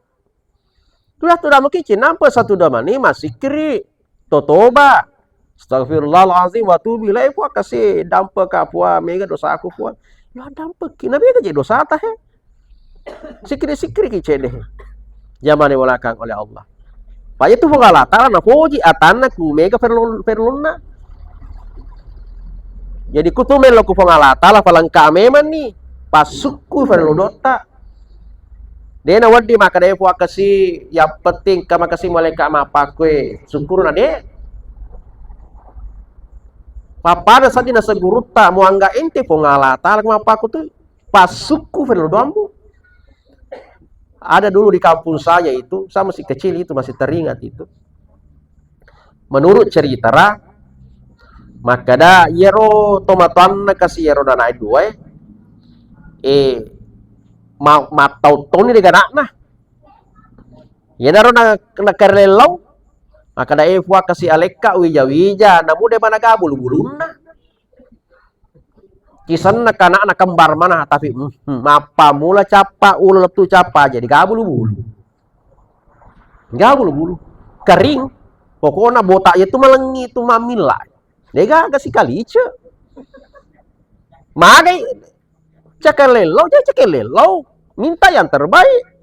Tudang-tudang maki cinampe satu dua mani masikri. Totoba. Astagfirullahalazim wa tubu ilaih. Puang kasi dampe ka Puang mega dosaku Puang. Ya dampe ki. Nabi aja dosata he. Sikri-sikri ki cedde. Jamane walakang oleh Allah. Pak, itu Puang Allah Ta'ala napoji atanna ku mega perlu-, perlunna. Jadi ku tu melo ku Puang Allah Ta'ala palengka memang ni. Pasukku perlu dotta. Dena weddi maka de Puang kasi, yang penting ka makasi malaikat mapakue. Syukur na de. Pappada seddi nasegurutta, muangga ente Puang Allah Ta'ala mapakku tu. Pasukku perlu doammu. Ada dulu di kampung saya itu, saya masih kecil itu, masih teringat itu. Menurut cerita ra, makkeda iyaro tomatoanna kasi iyaro nanae dua e, eh, ma-, mattau-tauni de gana'na. Iyanaro na-, nakarellau, makkeda, "Eh, Puang, kasi alekka wija-wija, namu de managa bulu-bulunna." Kisenna kana'na kembar mana, tapi, hmm, mappamula cappa, ulo lettu cappa, jadi gabulu-bulu. Gabulu-bulu. Kering. Pokokna botak itu malengi itu mamilla. Degaga sikalice. Magai cakellellau, jadi cakellellau. Minta yang terbaik.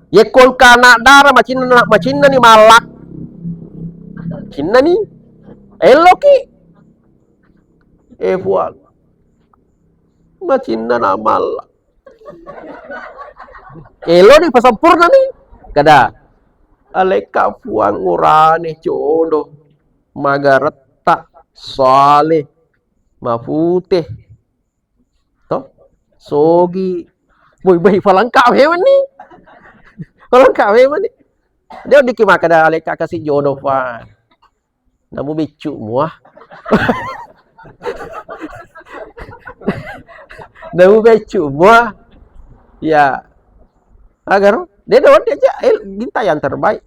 Yekko engka anak dara macinna, macinnani mallak. Cinnani. Elloki. Eh, Puang. Macinna na mallak. Eloni pasempurna ni. Kada. Alekka Puang urane jodoh. Magaretta. Saleh. Mapute. To? Sogi. Boy, boy, falangka memang ni. Falangka memang ni. Dia diki makkeda alekka kasi jodoh, Puang. Namu beccu mua. Namu beccu mua. Ya. Agar dia dapat dia aja, eh, minta yang terbaik.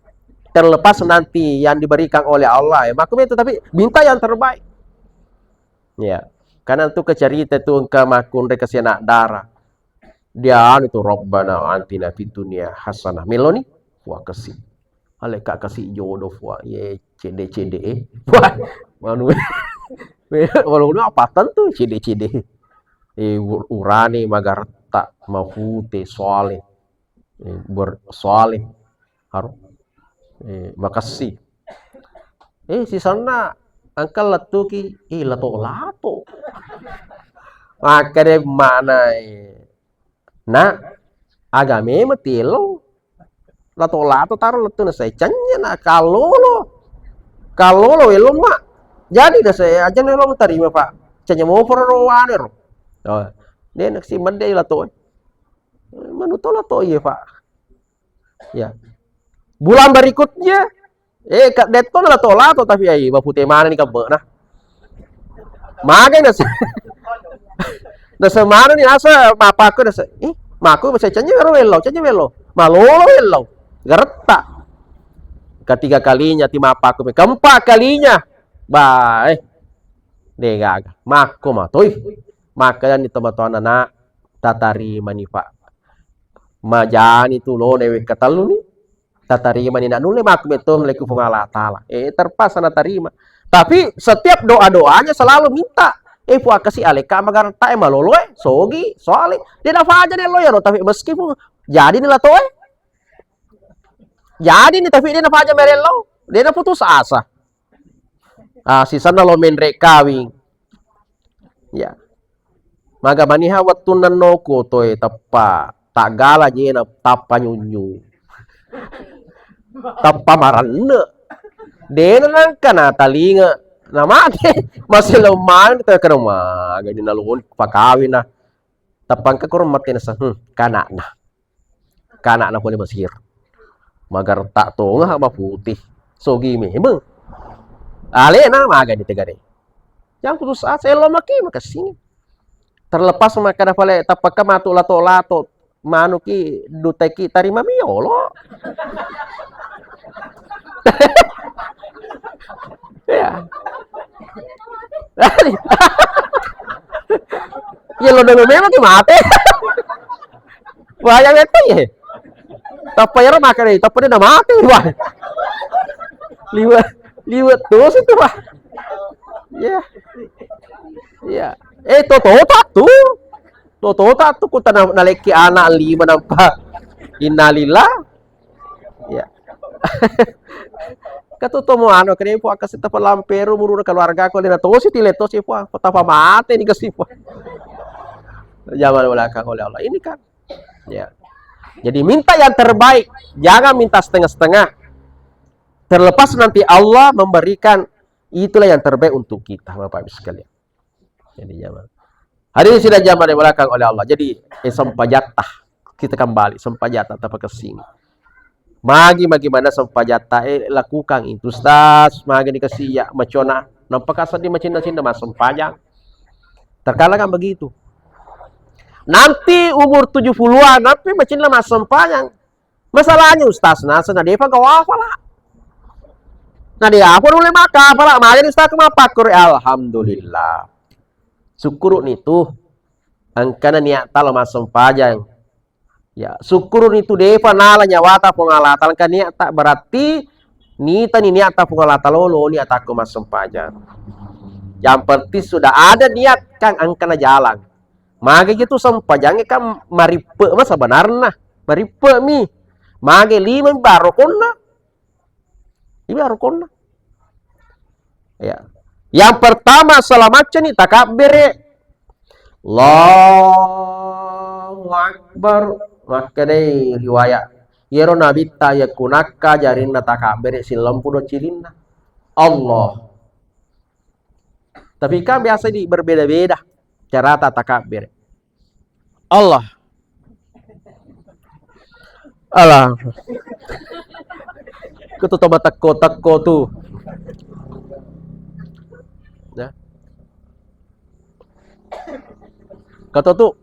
Terlepas nanti yang diberikan oleh Allah, ya. Makku itu, tapi minta yang terbaik. Ya. Karena itu kecerita itu engka makkunre kasi anak dara. Dia anu tu, "Rabbana atina fid dunya hasanah." Meloni? Wah, kasi. Alekka kasi jodoh, wah, ye, cede-cede, eh. Wah, manu. Walau apa tentu cede-cede. Eh, ur-, urane magaretta, mapute, soale. Eh, ber-, soale. Haro. Eh, makassi. Eh, sisanna engka lettuki, eh, lato-lato. Makkeda mana, eh. Na, aga memang tielo. Lato-lato taro lettu na sai cennye na kallolo. Kallolo welo ma. Jadi na sai aja na lo tarima, Pak. Cennye mo poro ro wane ro. Oh. De na si medde lato. Manu to lato iye, Pak. Ya. Bulan berikutnya, eh, ka-, detto na lato-lato, tapi ai, mapute maneng ni kebbe'na. Magai nase-, nase maneng ni asa mapakku nase, eh, makku mase cennye ro wello, cennye wello. Malolo wello. Garetta. Ketiga kalinya ti mapakku, keempat kalinya. Bah, eh. De gaga. Makko matoi. Makkeda ni tomatoanna, "Nak, tatarimani, Pak." Majani tu lo dewek katelluni, tatarimani, nak nulle makku metto melekku Puang Allah Taala. Eh, terpaksa natarima. Tapi setiap doa-doanya selalu minta, "Eh, Puang, kasi alekka magaretta e malolo e, sogi, soale." De nafaja ni lo yaro, tapi meskipun jadi ni lato e. Jadi ni, tapi de nafaja merello. De naputus asa. Ah, sisanna lo menre kawing. Ya. Maga maniha wettunna noko toe teppa taggala jena tappa nyunyu. Tappa marenne. Dena nangka natalinga. Namate. Masih lo maneng te kena maga ni naloni pakawin na. Tappa engka koro mate nasa, hmm, kanakna. Kanakna pole Mesir. Magaretta tonga maputih. Sogi memeng. Alena magani tegare. Yang putus asa, elo maki makessing. Terlepas makkeda pale tappakka matu lato-lato, manuki duteki tarima miolo. Ya. Ya lo dolo memang ki mate. Wah, yang itu ya. Tappa ero makan, tappa dia mati, wah. Liwat, liwat terus itu, wah. Ya. Ya. Eh, toto tak tuh. Toto tak tuh, ku tanah naleki anak lima nampak. Innalillah. Ya. Katuto mo anu, kene po akasita palamperu muruna keluarga ko lena tosi tile tosi po, tappa mate ni kasi po. Zaman belakang oleh Allah. Ini kan. Ya. Jadi minta yang terbaik, jangan minta setengah-setengah. Terlepas nanti Allah memberikan, itulah yang terbaik untuk kita, Bapak Ibu sekalian. Jadi, jamaah. Hadirin sidang jamaah dimuliakan oleh Allah. Jadi, eh, sempajatta. Kita kembali, sempajatta tapakessing. Magi, magi mana sempajatta, eh, lakukan itu, Ustaz. Magi dikasih ya, macona. Nampak kasar di macinna-cinna, mas sempajang. Terkadang kan begitu. Nanti umur tujuh puluhan, nanti macinna massempajang. Masalahnya, Ustaz, naseng na de'pa gau hafala. Na de' apa nulle maka hafala, magani Ustaz ku mappakkoro, alhamdulillah. Sukkuru'ni tu, engkana niatta lo massempajang. Ya, sukkuru'ni tu de'pa nala nyawata Puang Allah Taala, engka niatta, berarti nitani niatta Puang Allah Taala, lo, lo niatakku massempajang. Yang penting sudah ada niat, kan engkana jalan. Mage gitu sempajangnge kan marippe' ma sebenarna. Marippe' mi. Mage lima mi barokonna. Iba rukun. Ya. Yang pertama, sala maccani takabbere. Allahu Akbar. Makkedai riwayat, iyaro Nabitta yakkunakka jarinna takabbere sillempudo cilinna. Allah. Tapi kan biasa di berbeda-beda carata takabbere. Allah. Allah. Kutu to matekko-tekko tu. Ya. Kata tu.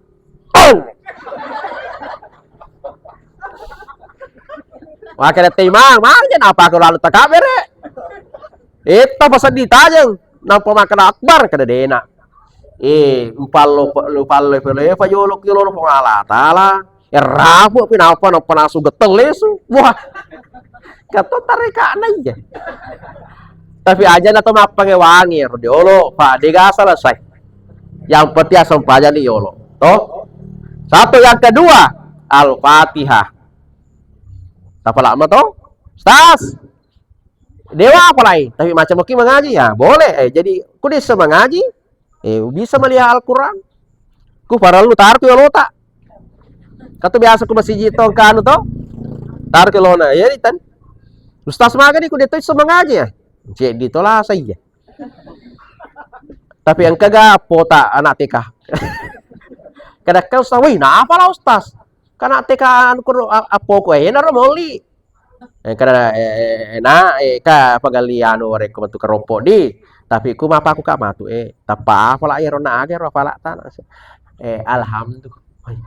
Maka ada timang, maka napa aku lalu takabbere. Etta paseddi tajeng, nampa makkeda akbar, kada dena. Eh, upallo, upallo, upallo, upallo, jolo ki loro Puang Allah Taala. Eh, rafu pi napa, napa nasu geteng lesu. Wah. Kato tarekana iya. Tapi aja na to mappangewangi ro diolo, Pak, dega selesai. Yang penting asam paja ni yolo. Toh? Satu, yang kedua, Al-Fatihah. Tapalama toh? Ustaz. Dewa apa lain? Tapi macam mungkin mengaji. Ya, boleh. Eh, jadi, ku desa mengaji, eh, bisa melihat Al-Quran. Ku farallu taruh ke lota. Kata biasa ku masih jito kanu toh. Taruh ke lona. Ya, Tan. Ustaz magani ku deto iso mengaji ya. Jadi tola saya. Tapi engka ga pota anak T K. Kadang kan Ustaz, "Wih, napa lah Ustaz? Kan anak T K anu kuro a-, apoko, eh, naro moli." Eh, kada, eh, eh, eh, na, eh, ka pagalli anu rekko metu keropo di. Tapi ku mapa ku ka matu, eh, tappa apa lah ero na aga ero apa lah tanah. Eh, alhamdulillah.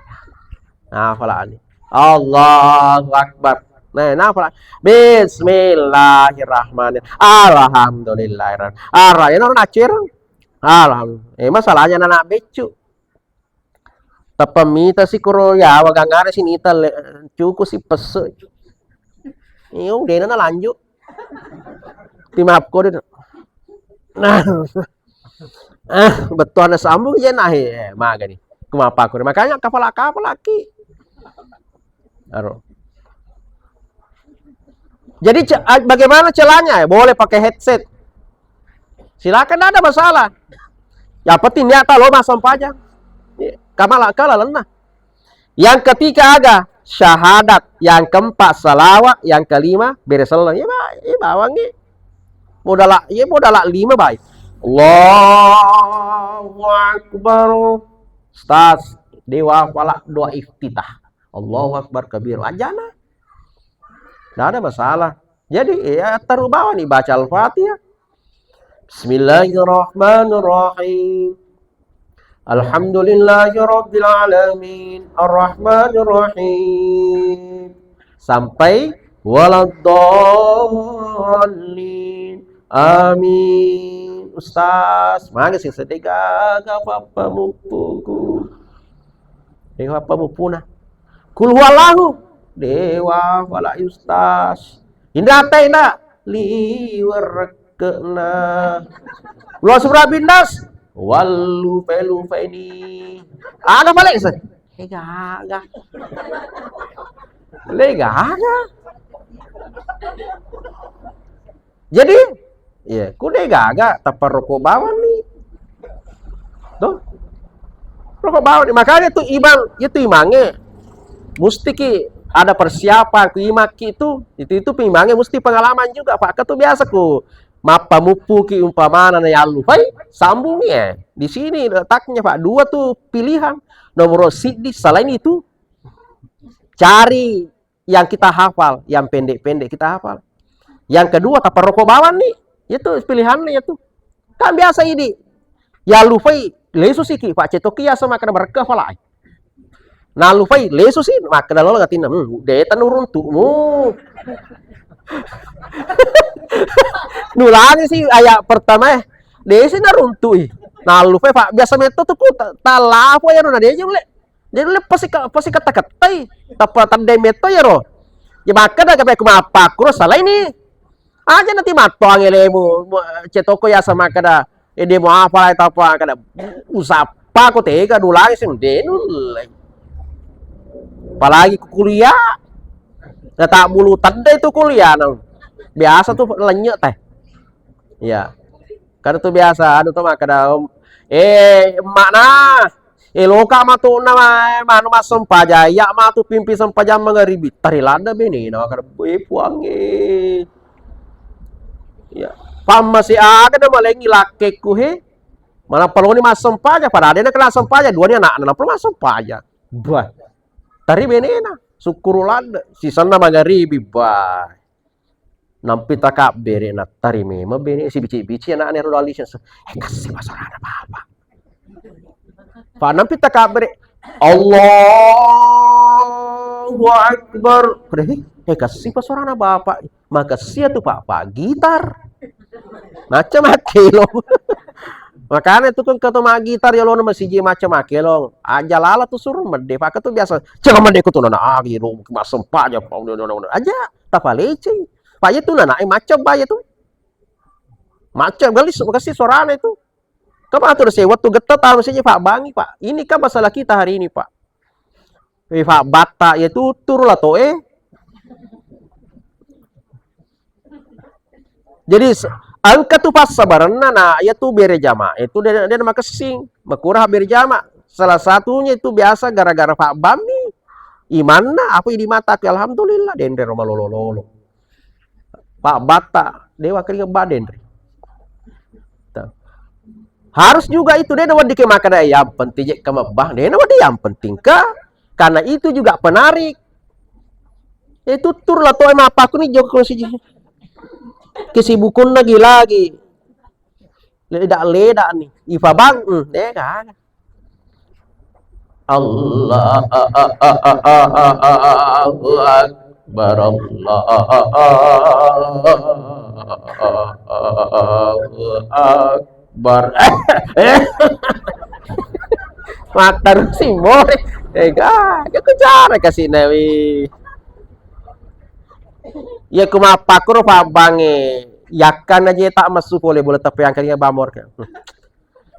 Nah, apa lah ni? Allahu Akbar. Nah, nah, apa lah? Bismillahirrahmanirrahim. Alhamdulillahirrahmanirrahim. Ara, ya, naro nacir. Alhamdulillah. Eh, masalahnya anak beccu. Tappa mita si kuro ya, wagang ada si nita le-, cuku si pesse. Iyo, dena na lanjut. Timapko de. Nah. Ah, bettuanna sambung je nah, eh, magani. Ku mappakkoro. Makanya kapala-kapalaki. Aro. Jadi, ce-, a-, bagaimana celanya? Ya, boleh pakai headset. Silakan, tidak ada masalah. Yang penting niat lo masam paja. Kamala kala lenna. Yang ketiga aga syahadat, yang keempat salawat, yang kelima bere selleng. Iya, ba-, iya bawangngi. Modala, iya modala lima, bai. Allahu Akbar. Ustaz, dewa pala doa iftitah. Allahu Akbar kabir. Ajana. Nggak ada masalah. Jadi, ya, taruh bawah nih, baca Al-Fatihah. Bismillahirrahmanirrahim. Alhamdulillahirabbil alamin. Arrahmanirrahim. Sampai waladdallin. Amin. Ustaz, mangga sing sedih gaga papa mupuku. Dewa apa mupuna? Kul huwallahu. Dewa fala yustas. Indah teh indah. Liwer rekkena. Lo surah bindas. Wallu pelu peni. Ada balik se. Lega aga. Lega aga. Jadi, iya, ku de gaga, tappa roko bawang ni. Tuh. Roko bawang ni. Makanya tuh imang, itu imangnge. Musti ki ada persiapan, ku imang ki itu, itu, itu imangnge musti pengalaman juga, Pak. Kan tuh biasa ku mappa muppu ki umpamana na yallu. Pai, sambung ya. Di sini letaknya, Pak. Dua tuh pilihan. Nomor siddi, selain itu, cari yang kita hafal, yang pendek-pendek kita hafal. Yang kedua, tappa roko bawang ni. Itu pilihannya itu. Kan biasa idi. Ya lufai, lesu siki, Pak Cetoki ya sama kena berkah falai. Nallupai, lesu si, makkeda lolo atinna, "Hmm, de' tanu runtu'mu." Nulangi si ayat pertama e, de' si naruntu'i. Nallupai, Pak, biasa metto tu ku ta-, tallapo iyaro na de' je ulle. Jadi ulle pasi ka-, pasi ketta-kettai. Tappa tandai metto iyaro. Ya makkeda gape ku mappakkuro salaini. Aja nanti mattoang elemu, mu-, cetoko yasa makkeda, eh, de' muapa lai tappa kada usappa ko tega nulangi sing de' nulle. Apalagi ku kuliah. Na tak bulu tedde itu kuliah nang. Biasa tu lenye' teh. Iya. Kada tu biasa anu tu makkeda, eh, emakna. Eh, loka matu na ma-, manu massempajang, iya matu pimpi sempajang mangaribi. Tari ladde' benena makkeda, eh, Puangnge. Iya. Pammase aga na malengi lakkekku he. Manappa loni massempajang, padahal de' na kena sempajang, duani anakna nappa massempajang. Bah. Tari benena, sukkuru ladde', sisenna mangaribi, bah. Nampi takabbere, nattari memang bene, sibici-bici anakna ero doang license. Eh, kassi pa suarana bapak. Pak, nampi takabbere, Allahu Akbar. Kada, eh, kassi pa suarana bapak. Makassi tu, Pak, Pak gitar. Macam makkelo. Makanya tu kan kata mak gitar ya lo nama siji macam makkelo. Aja lala tu suruh mede, Pak, tu biasa. Jangan mede ku tu nana agi lo, masem Pak aja, Pak. Aja, tapalece. Pak, iya tu nana, eh, macam, Pak, iya tu. Macam, gelis, makassi suarana itu. Kemana tu, saya waktu getah tahu siji, Pak, bangi, Pak. Ini kan masalah kita hari ini, Pak. Eh, Pak, batta, ya, tuturu lah, to, eh. Jadi, se-, engka tu passabarenna, na, iya tu bere jama, itu de-, de-, makessing, makurang bere jama. Salah satunya itu biasa gara-gara Pak Bammi, imanna, apa di mata, alhamdulillah, denre ro malolo-lolo. Pak Batta, dewa kering ba denre. Tuh. Harus juga itu, de' na wedding ke makkeda, yang penting je ke mebah, de' na wedding yang penting ke, karena itu juga penarik. Eh, tuttur lah, to, eh, mappaku ni jokka siji. Kesibukunna lagi-lagi. Ledak-ledak ni. Ipa bang, hmm, eh, kagak. Allahu Akbar, Allahu Akbar. Matterusi more. Ega, jaku cara kasih nawi. Iya ku mappakkuro pabbangnge. Yakkan aja tak masuk boleh, boleh tapi yang kalian bamor kan.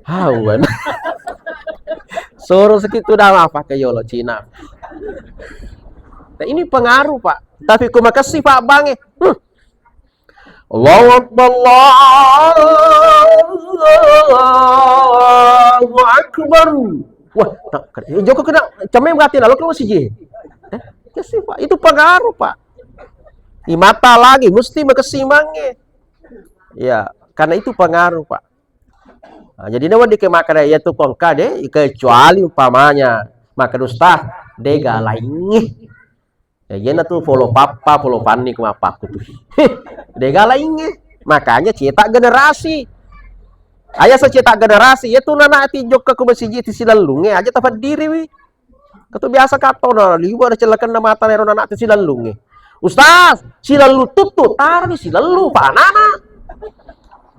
Hawan. Soro sekitu dah apa ke yolo Cina. Nah, ini pengaruh, Pak. Tapi ku makasih Pak Bang, eh. Hmm. Allahu Akbar, Allahu Akbar. Wah, tak, joko kena cemeng berarti lalu keluar siji. Eh, kasih, Pak. Itu pengaruh, Pak. Di mata lagi mesti makasih mange. Ya, karena itu pengaruh, Pak. Nah, jadi nawa dike makkeda iya tu kongka de, kecuali umpamanya makkeda ustaz, de galaingngi. Ya, iyana tu polo pappa, polo panni ku mappakku tu. De galaingngi. Makanya cetak generasi. Ayasa cetak generasi, iya tu nana ti jokka ku masiji ti silellungnge, aja tapaddiri wi. Katu biasa katona liwa ada celakanna mata nero anak tu silellungnge. Ustaz, silellu tuttu, taroni silellu, Pak, anak-anak.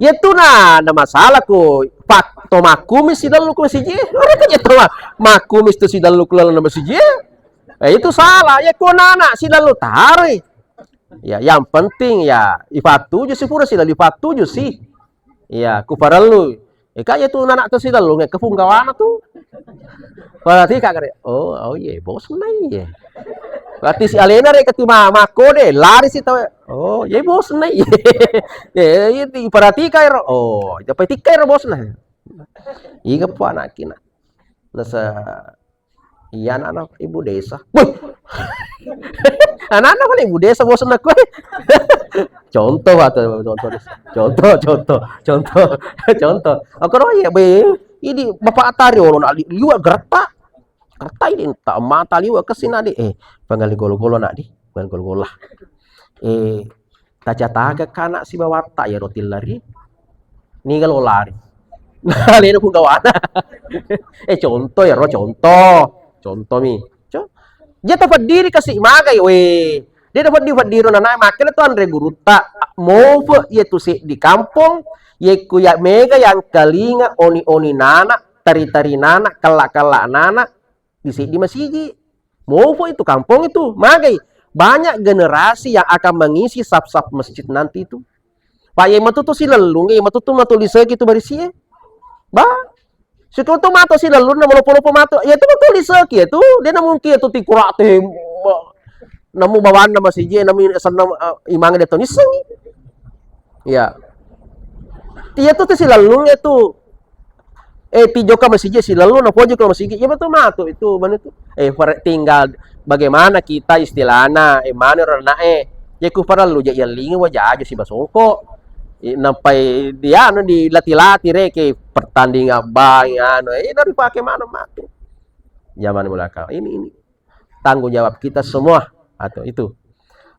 Iya tu na, na masalah ku, Pak, to makkumi silellu ku masiji. Ora ka to ma-, makkumi tu silellu ku lalu na masiji. Eh, itu salah. Ya ku anak-anak silellu taroi. Ya, yang penting ya, ipatuju si pura silellu ipatuju si. Iya, ku parellu. Eh, kak, iya tu anak tu silellu, nge kepung gawana tu. Berarti kak kare, oh, oh iya, bos na iya. Berarti si alena re ketima mako de, lari si tau. Oh, iya, bos na iya. Ya, iya, perhatikan ro. Oh, apa tikai ro bos na. Iya, kepo anak kina. Nasa Iya, anak-anak ibu desa. Woi. Anak-anak kan ibu desa, bosan aku. Contoh, atau contoh, contoh, contoh, contoh, contoh. Aku roh ya, be. Ini bapak atari olo nak li-, liwat gertak. Gertak ini tak mata liwat ke sini, Dik. Eh, panggil golo-golo, nak, di. Panggil golo-golo lah. Eh, Tacataga kana sibawatta iyaro tillari. Niga lo lari. Alena punggawana. Eh, contoh iyaro, contoh. Contoh mi. Iya tafeddiri kasi magai, weh. De' tafeddi-feddiro nanae, makkeda tu anre gurutta, mofe iya tu seddi kampong, yekku ya mega yangkalinga oni-oni nana, tari-tari nana, kella-kella nana, di seddi masigi. Mofe itu kampong itu, magai. Banyak generasi yang akan mengisi saf-saf masjid nanti itu. Pak, iya matu tu silellung, iya matu tu matu liseki tu barisie. Ba, Siko tu mato silellunna, malopo-lopo mato. Iya tu matu liseki iya tu, de' na mungkin iya tu tikurate. Namu bawanna masiji, namu senna, eh, imang de' to nissengi. Iya. Iya tu tu silellung iya tu. Eh, tijoka masiji silellung, na pojoka masiji. Iya betul matu itu, mana itu. Eh, fare-, tinggal bagaimana kita istilahna, eh, mana orang nak, eh. Ya ku parellu ja yellingi wa jajo si basongko. I-, nampai di anu, dilatih-latih reke pertandingan bang, anu, eh, dari pakai mana matu. Zaman belakang. Ini, ini. Tanggung jawab kita semua. Atau itu.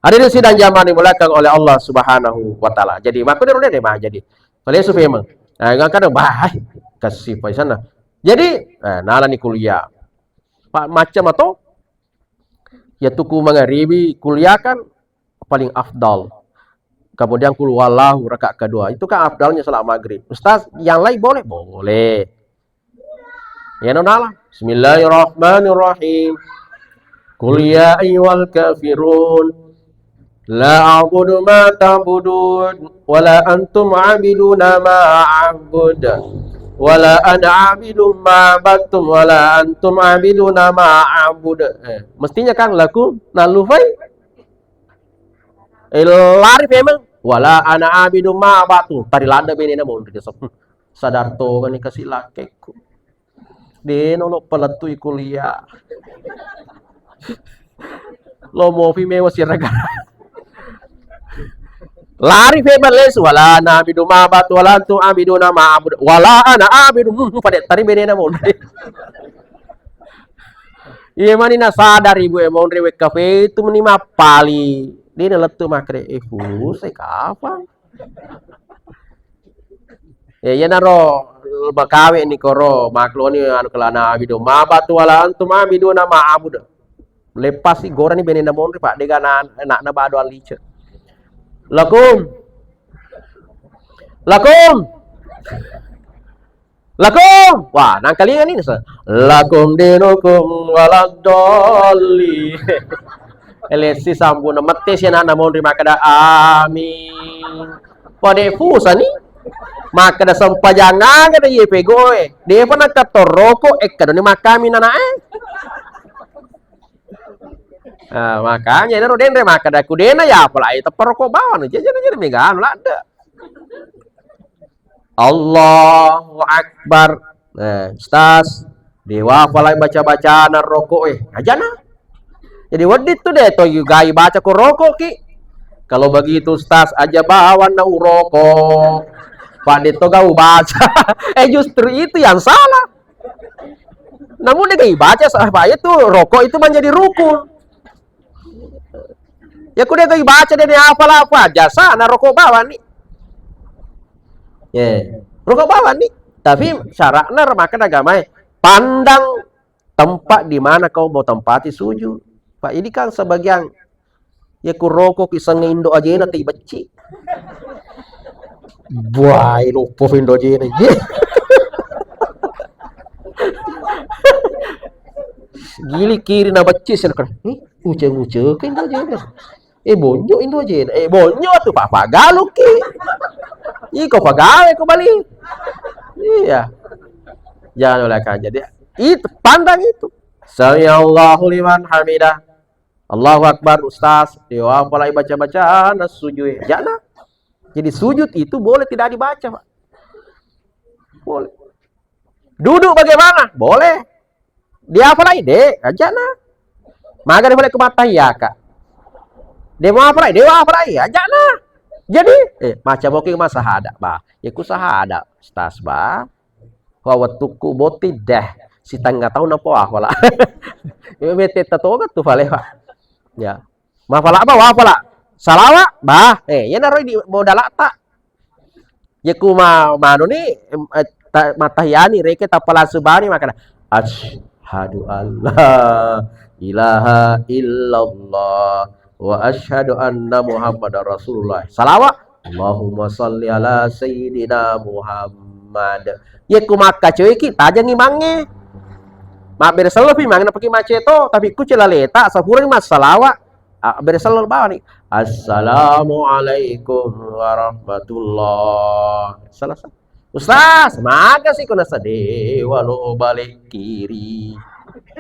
Hadirin sidang jamaah dimuliakan oleh Allah Subhanahu wa Ta'ala. Jadi, makanya udah deh, bah, jadi. Kalau Yusuf emang. Nah, kadang, bah, kasih Pak sana. Jadi, eh, nalani kuliah. Pak, macam atau? Ya, tuku mangaribi kuliah kan paling afdal. Kemudian kul huwallahu rakaat kedua. Itu kan afdalnya salat maghrib. Ustaz, yang lain boleh? Boleh. Ya, no, nala. Bismillahirrahmanirrahim. Qul ya ayyuhal kafirun. La a'budu ma ta'budun. Wala antum 'abiduna ma a'bud. Wala ana 'abidun ma 'abadtum. Wala antum 'abiduna ma a'bud. Eh, mestinya kan laku nalufai. Eh, lari memang. Wala ana 'abidun ma 'abadtum. Tari lada benena monri kesep. Sadar tongani kasi lakekku. Deno lo palettui kuliah. Lo mofi mewa siaga. Lari fe malesu, wala ana 'abidu ma 'abadtu, wala antum 'abiduna ma a'bud, wala ana 'abidun, hmm, pada tari benena monri. Iya mani nasadar ibu e monri wekka fetu meni mappali. Dena lettu makre, eh, fuse kapang. Ya, iyanaro makawe ni koro, makloni anu kelana abidu. Ma 'abadtu wala antum 'abiduna ma a'bud. Leppasi gorani benena monri, Pak, dega na-, anakna bado alice. Lakum. Lakum. Lakum. Wah, nangkalinga ni nasa. Lakum dinukum waladdallin. Elesi sampuna mette si anakna monri makkeda amin. Pade fusani. Makkeda sempajang aga da iye pegoe. Depa nakattoroko ekkadoni makkami nanae. Ah, makanya ero denre makkeda ku dena ya apalagi teppa roko bawang. Jadi jadi mega anu ladde. Allahu Akbar. Nah, Ustaz, dewa apalagi baca-bacana roko eh. Ajana. Jadi wedding tu deh to gai baca ko roko ki. Kalau begitu Ustaz aja bawa na uroko. Pak de to gau baca. Eh justru itu yang salah. Namun dia gai baca salah Pak itu roko itu menjadi rukun. Ya kuda gai baca dia ni apalah apa jasa na roko bawa ni. Ya, roko bawa ni. Tapi syaratnya makan agama pandang tempat di mana kau mau tempati sujud. Pak, ini kan sebagian ya ku roko ki sengnge indo ajena ti becci. Buai loppo indo ajena. Ye. Gili kiri na becci sel kan. Eh, uce-uce ke indo ajena. Eh, bonyo indo ajena. Eh, bonyo tu papa galuki. Iko pagawe ko bali. Iya. Jangan oleh kan. Jadi itu pandang itu. Sami Allahu liman hamidah. Allahu Akbar, Ustaz. Yo, apalagi baca-bacaan sujud. Jana. Jadi sujud itu boleh tidak dibaca, Pak. Boleh. Duduk bagaimana? Boleh. Dia apalagi? De, ajana. Maga dia balik ke mata iya, Kak. Dia mau apalagi? Dia mau apalagi? Ajana. Jadi, eh, macam oke masa ada, Bah. Ya ku sahada, Ustaz, Bah. Wa wettukku boti deh. Sitengah tahun apa wafala. Ibu bete tatoga tu fale, Pak. Ya. Mafala apa wafala? Salawa, bah. Eh, ya naro di modal tak. Ya ku ma manu ni, em, eh, ta-, matahiyani reke tapala subani makana. Asyhadu alla ilaha illallah, wa asyhadu anna Muhammadar Rasulullah. Salawat. Allahumma salli ala sayyidina Muhammad. Yekku makkacoiki, tajengi mange. Mabbere sellopi mange napaki maceto, tapi ku celaleta, sapurani massalawat. Ah, bere sello bawani. Assalamualaikum warahmatullah. Selesai. Ustaz, maga sih kena sedih walau balik kiri.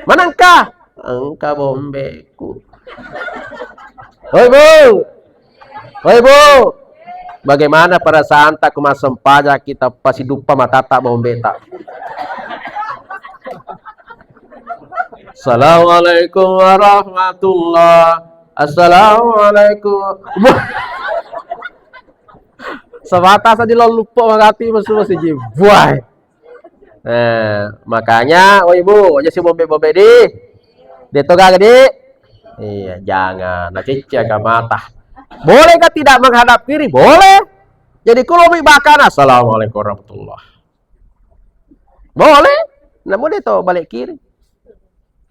Manangka? Engka bombeku. Hoi, Bu. Hoi, Bu. Bagaimana perasaan tak kemasan pajak kita pasti dupa mata tak bombe tak? Assalamualaikum warahmatullah. Assalamualaikum. Wah. Sabata sa di lollupo magati masu masiji. Buai. Eh, makanya, oh ibu, aja si bombe-bombe di. Dia toga gede. Iya, jangan. Nah, cicca ke mata. Bolehkah tidak menghadap kiri? Boleh. Jadi kalau lebih bakana, assalamualaikum warahmatullah. Boleh. Namun dia tahu balik kiri.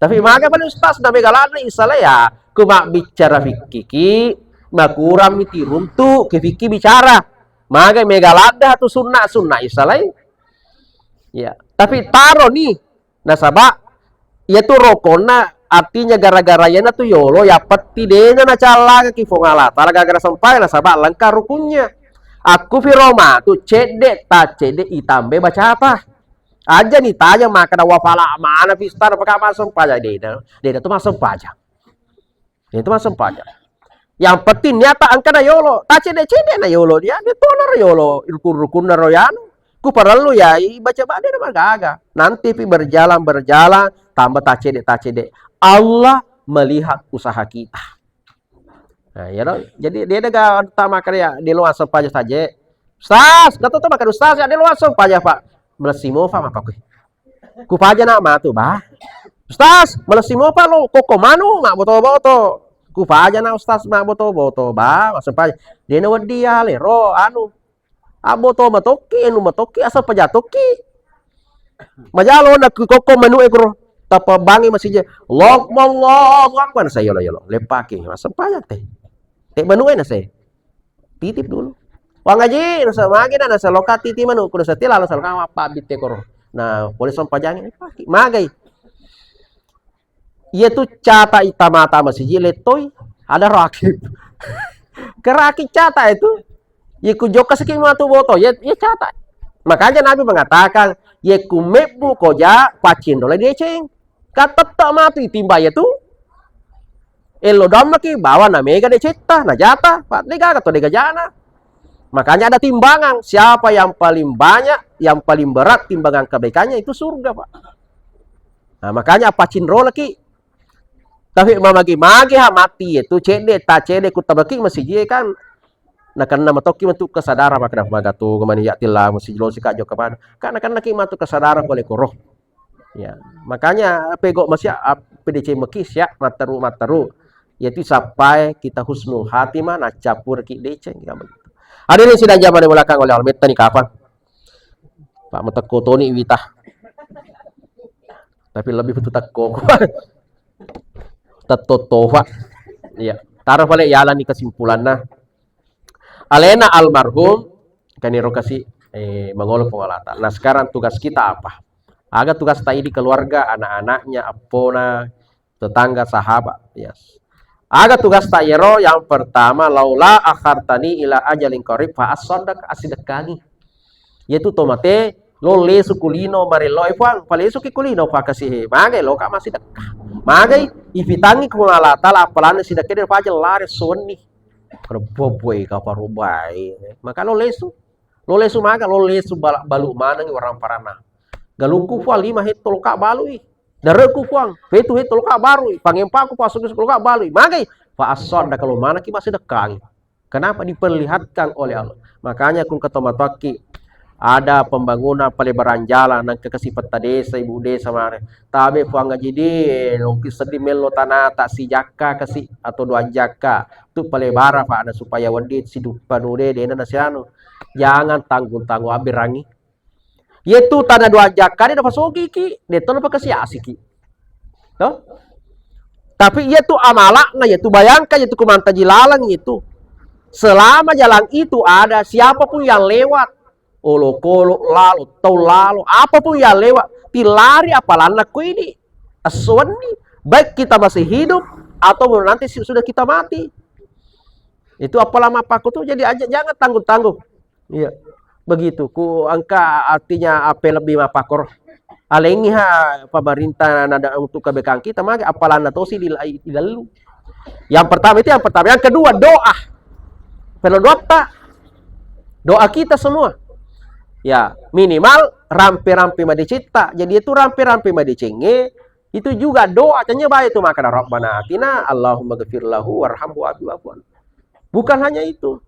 Tapi maga pale ustaz, na mega ladde isala ya, ku mabbicara fikkiki, makurang mi tiruntu ke fikki bicara. Maga mega ladde tu sunna-sunna isalai. Ya, tapi taro ni, nasaba iya tu rokonna, artinya gara-gara iyana tu yolo ya petti dena nacallagaki Puang Allah Taala gara-gara sempai nasaba lengkap rukunnya. Aku firoma tu cedde ta cedde itambe bacata. Aja ni tajang makkeda wafala mana pista paka masempajang dena. Dena tu masempajang. Dena tu masempajang. Yang penting niata engka na yolo, tacede-cede na yolo dia, dia tona ro yolo, rukun-rukunna ro yanu. Ku parellu ya i baca bade na magaga. Nanti pi berjalan berjalan tambah tacede-tacede. Allah melihat usaha kita. Nah, ya dong. Jadi dia ada tama kare ya, dia luas saja saja. Ustaz, kata tu makan ustaz ya, dia luas saja Pak. Melesimo Pak apa kui? Ku paja nak matu bah. Ustaz, melesimo Pak lo koko manu mak boto-boto. Ku paja nak ustaz mak boto-boto bah, masuk paja. Dia na wedi ya lero anu. Abboto matokki, anu matokki, asal pajatokki. Majalo na ku kokko manu e kuro. Tappa bangi masije. Allahu Allahu Akbar. Saya yolo yolo. Lepaki. Masuk pajak teh. Tek manu e na saya. Titip dulu. Wang Haji, nasa magi na nasa loka titi manu. Kudu setia lalu saloka apa bitte kuro. Nah, boleh sompajangi. Lepaki. Magai. Iya tu cata itamata masiji lettoi, ada rakib. Keraki cata itu, iya ku jokka siki matu boto, iya, iya cata. Makanya Nabi mengatakan, iya ku mebbu koja pacindole deceng. Katetta matu itimba iya tu. Elo dammaki bawa na mega decetta, na jata, Pak, de gaga to de gajana. Makanya ada timbangan, siapa yang paling banyak, yang paling berat timbangan kebaikannya itu surga, Pak. Nah, makanya apa cinrolaki. Tapi mamagi-magi ha mati itu cedde ta cedde ku tabaki masiji kan. Nakenna matokki matu kesadaran makkeda magatu mani ya tilla masiji lo sika jokka pada. Kan nakenna ki matu kesadaran pole koro. Ya, makanya pego masia P D C maki sia matteru matteru. Yaitu sampai kita husnul khatimah na campur ki deceng ya begitu. Hadirin sidang jamaah di belakang oleh almetta ni kapang. Pak matekko toni wita. Tapi lebih betul tekko. Tetto tofa. Iya. Taro pale yalani kesimpulanna. Alena almarhum kaniro kasi eh, mangolo Puang Allah Taala. Nah, sekarang tugas kita apa? Aga tugas ta idi keluarga, anak-anaknya, appona, tetangga, sahabat. Yes. Aga tugas ta iyaro yang pertama laula akhartani ila ajalin qarib fa asaddaq asidekkangi. Yaitu tomate lo lesu kulino marello e Puang, palesu ki kulino Puang kasi he. Magai lo ka masidekka. Magai ifitangi ku Allah Taala apalana sidekka de fajar lare sonni. Kalau boboi ka parubai. Maka lo lesu. Lo lesu maga, lo lesu bala-, balu maneng warang parana. Galungku Puang lima hetto lo ka balui. Dareku Puang, fetu hetto lo ka barui. Pangempaku Puang sugi lo ka balui. Magai, fa asadda kalau mana ki masih dekangi. Kenapa diperlihatkan oleh Allah? Makanya kun ketomatoakki ada pembangunan pelebaran jalan nang ke kasi peta desa, ibu desa mare. Tabe Puang Haji di, lo ki seddi mello tanah tak sijakka kasi atau dua jakka. Tu pelebara Pak, ada supaya wedi siduppa nude dena nasianu. Jangan tanggung-tanggung aberangi. Yetu tana dua jakka de napasogiki, de to napakasiasiki. To? Tapi iya tu amalakna, iya tu bayangkan, iya tu kumantaji laleng itu. Selama jalan itu ada, siapapun yang lewat, olokolo lalo, tau lalo, apapun yang lewat, tilari apalanna ko ini. Esso wenni, baik kita masih hidup atau nanti si-, sudah kita mati. Itu apalang mappakko tu, jadi aja, jangan tanggung-tanggung. Iya. Begitu. Ku engka artinya apa lebih mappakko. Alengi ha pemerintah nada untuk kebaikan kita, maka apalanna tosi di, di lalu. Yang pertama itu yang pertama. Yang kedua doa. Perlu doa tak? Doa kita semua. Ya, minimal rampe-rampe madecetta. Jadi itu rampe-rampe madecengnge itu juga doa. Tanya baik itu maka Rabbana atina, Allahumma ghafir lahu warhamhu wa'fu anhu. Bukan hanya itu.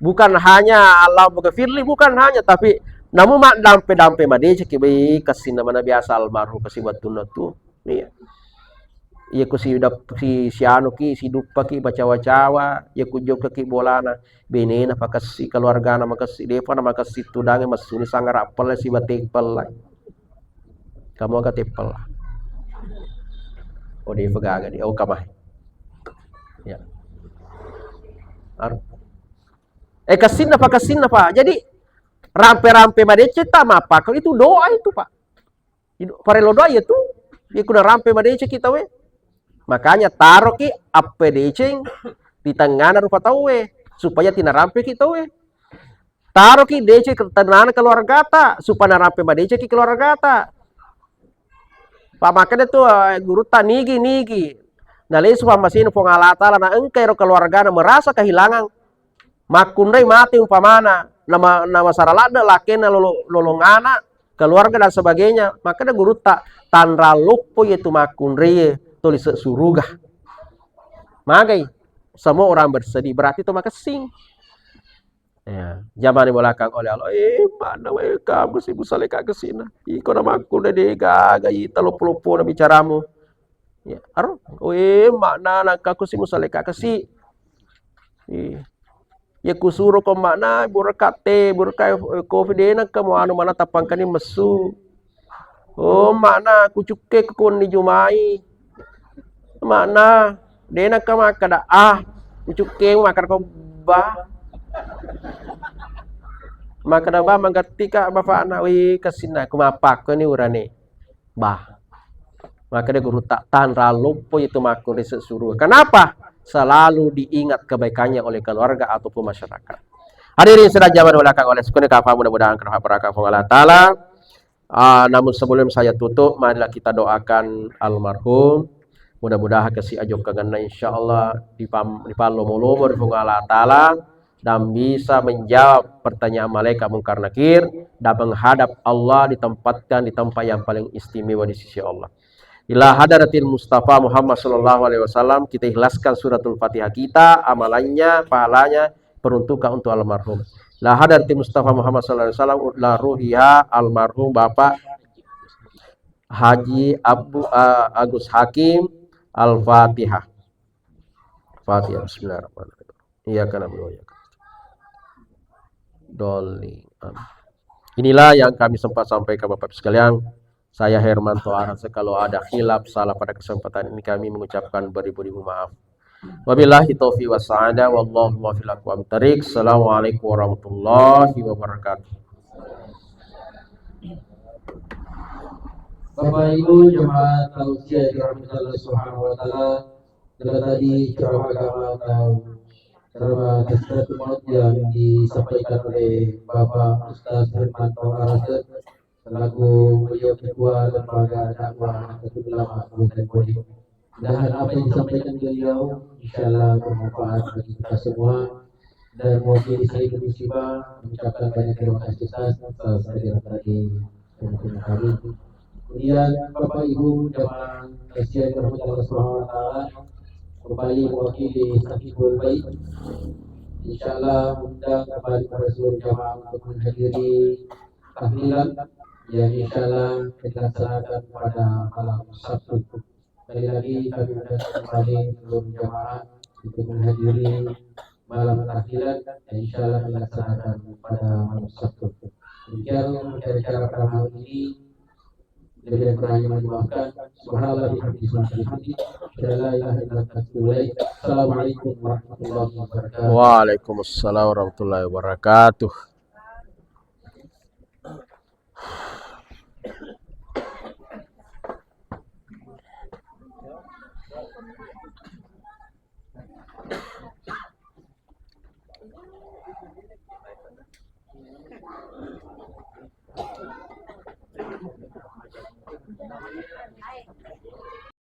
Bukan hanya Allahumma ghafirli, bukan hanya, tapi namu maddampe-dampe madeceki bai kessinna mana biasa almarhum kasi wettunna tu. Iya. Iya ku si, si, si anu ki, si duppa ki bacawa-cawa, iya ku jokka ki bolana, benena pakessi, keluargana makessi, depa na makessi tudange messuni sangara pelle siba teppellai. Kamu aga teppella. Oh, depa gaga di, oh, kamai. Ya. Ar-, eh, kessinna pa, kessinna pa. Jadi, rampe-rampe madeceng ta mappakko itu doa itu, Pak. Parello doa iya tu. Iya kuna rampe madeceng kita we. Makanya taroki appe deceng di tengngana rupa tauwe supaya tinarampeki tauwe. Taroki deceng ke tengngana keluargata supaya narampe madecengki keluargata. Pak makkeda tu, eh, gurutta nigi, nigi. Nalesu pammasena Puang Allah Taala na engka ero keluargana merasa kehilangan makkunrai mate umpamana, nama, namasara ladde lakkenna lolo-, lolong anak, keluarga dan sebagainya, makkeda gurutta, tanra loppo iya tu makkunrai toli se-, suruga. Magai, semua orang bersedih, berarti to makessing. Ya, jamani bolakang oleh Allah, eh, mana wae kamu sih musaleka kesina. Iko na makkunrai de gaga ita loppo-loppo na bicaramu. Ya, aro, oh, eh, makna nangka ku si musaleka kasi. Iya. Ya kusuro ko makna buraka te, buraka, eh, kopi de nangka mu anu mana tapangkani messu. Oh, makna ku cukke ko ni jumai. Makna de nangka makkada ah, ku cukke makkada ko ba. Makkada ba manggetti ka bapakna, wih, kesina ku mappakko ni urane. Bah. Maka dia guru tak tanra loppo itu makkunrai se-, suruh. Kenapa? Selalu diingat kebaikannya oleh keluarga ataupun masyarakat. Hadirin sedang jamaah belakang oleh sukuni kafah mudah-mudahan kena barakah Allah Ta'ala. Ah, namun sebelum saya tutup, marilah kita doakan almarhum. Mudah-mudahan kasi ajokkangenna insyaallah dipam-, dipallomo-lomo ri Puang Allah Ta'ala dan bisa menjawab pertanyaan malaikat Mungkar Nakir dan menghadap Allah, ditempatkan di tempat yang paling istimewa di sisi Allah. Ila hadratil Mustafa Muhammad sallallahu alaihi wasallam, kita ikhlaskan suratul Fatihah kita, amalannya, pahalanya, peruntukan untuk almarhum. La hadratil Mustafa Muhammad sallallahu alaihi wasallam, la ruhiha almarhum Bapak Haji Abu, eh, Agus Hakim. Al-Fatihah. Fatihah, bismillahirrahmanirrahim. Iyyaka na'budu wa iyyaka nasta'in. Amin. Inilah yang kami sempat sampaikan Bapak Ibu sekalian. Saya Hermanto Arase, kalau ada khilaf, salah pada kesempatan ini kami mengucapkan beribu-ribu maaf. Wabillahi taufiq was sa'adah, wallahu muwaffiq ila aqwamit thariq. Assalamualaikum warahmatullahi wabarakatuh. Bapak Ibu jemaah tausiah yang dirahmati Allah Subhanahu wa Taala, itulah tadi ceramah agama atau ceramah tazkiratul maut yang disampaikan oleh Bapak Ustaz Hermanto Arase selaku beliau Ketua Lembaga Dakwah Nahdlatul Ulama Kabupaten Bone. Mudahan apa yang disampaikan beliau, insyaallah, bermanfaat bagi kita semua. Dan mewakili Sayyidul Musibah, mengucapkan banyak terima kasih atas, atas kehadiran tadi teman-teman kami. Kemudian, Bapak Ibu jamaah yang dirahmati Allah Subhanahu wa Taala, kembali mewakili Sahibul Bait. Insyaallah, undang kembali para seluruh jamaah untuk menghadiri tahlilan yang insyaallah dilaksanakan pada malam Sabtu. Sekali lagi kami undang kembali seluruh jamaah untuk menghadiri malam tahlilan yang insyaallah dilaksanakan pada malam Sabtu. Demikian acara pada malam ini. Lebih dan kurangnya mohon dimaafkan. Subhanallah bihamdi, subhanallah bihamdi. Asyhadu an la ilaha illa anta astaghfiruka wa atubu ilaik. Assalamualaikum warahmatullahi wabarakatuh. Waalaikumsalam warahmatullahi wabarakatuh.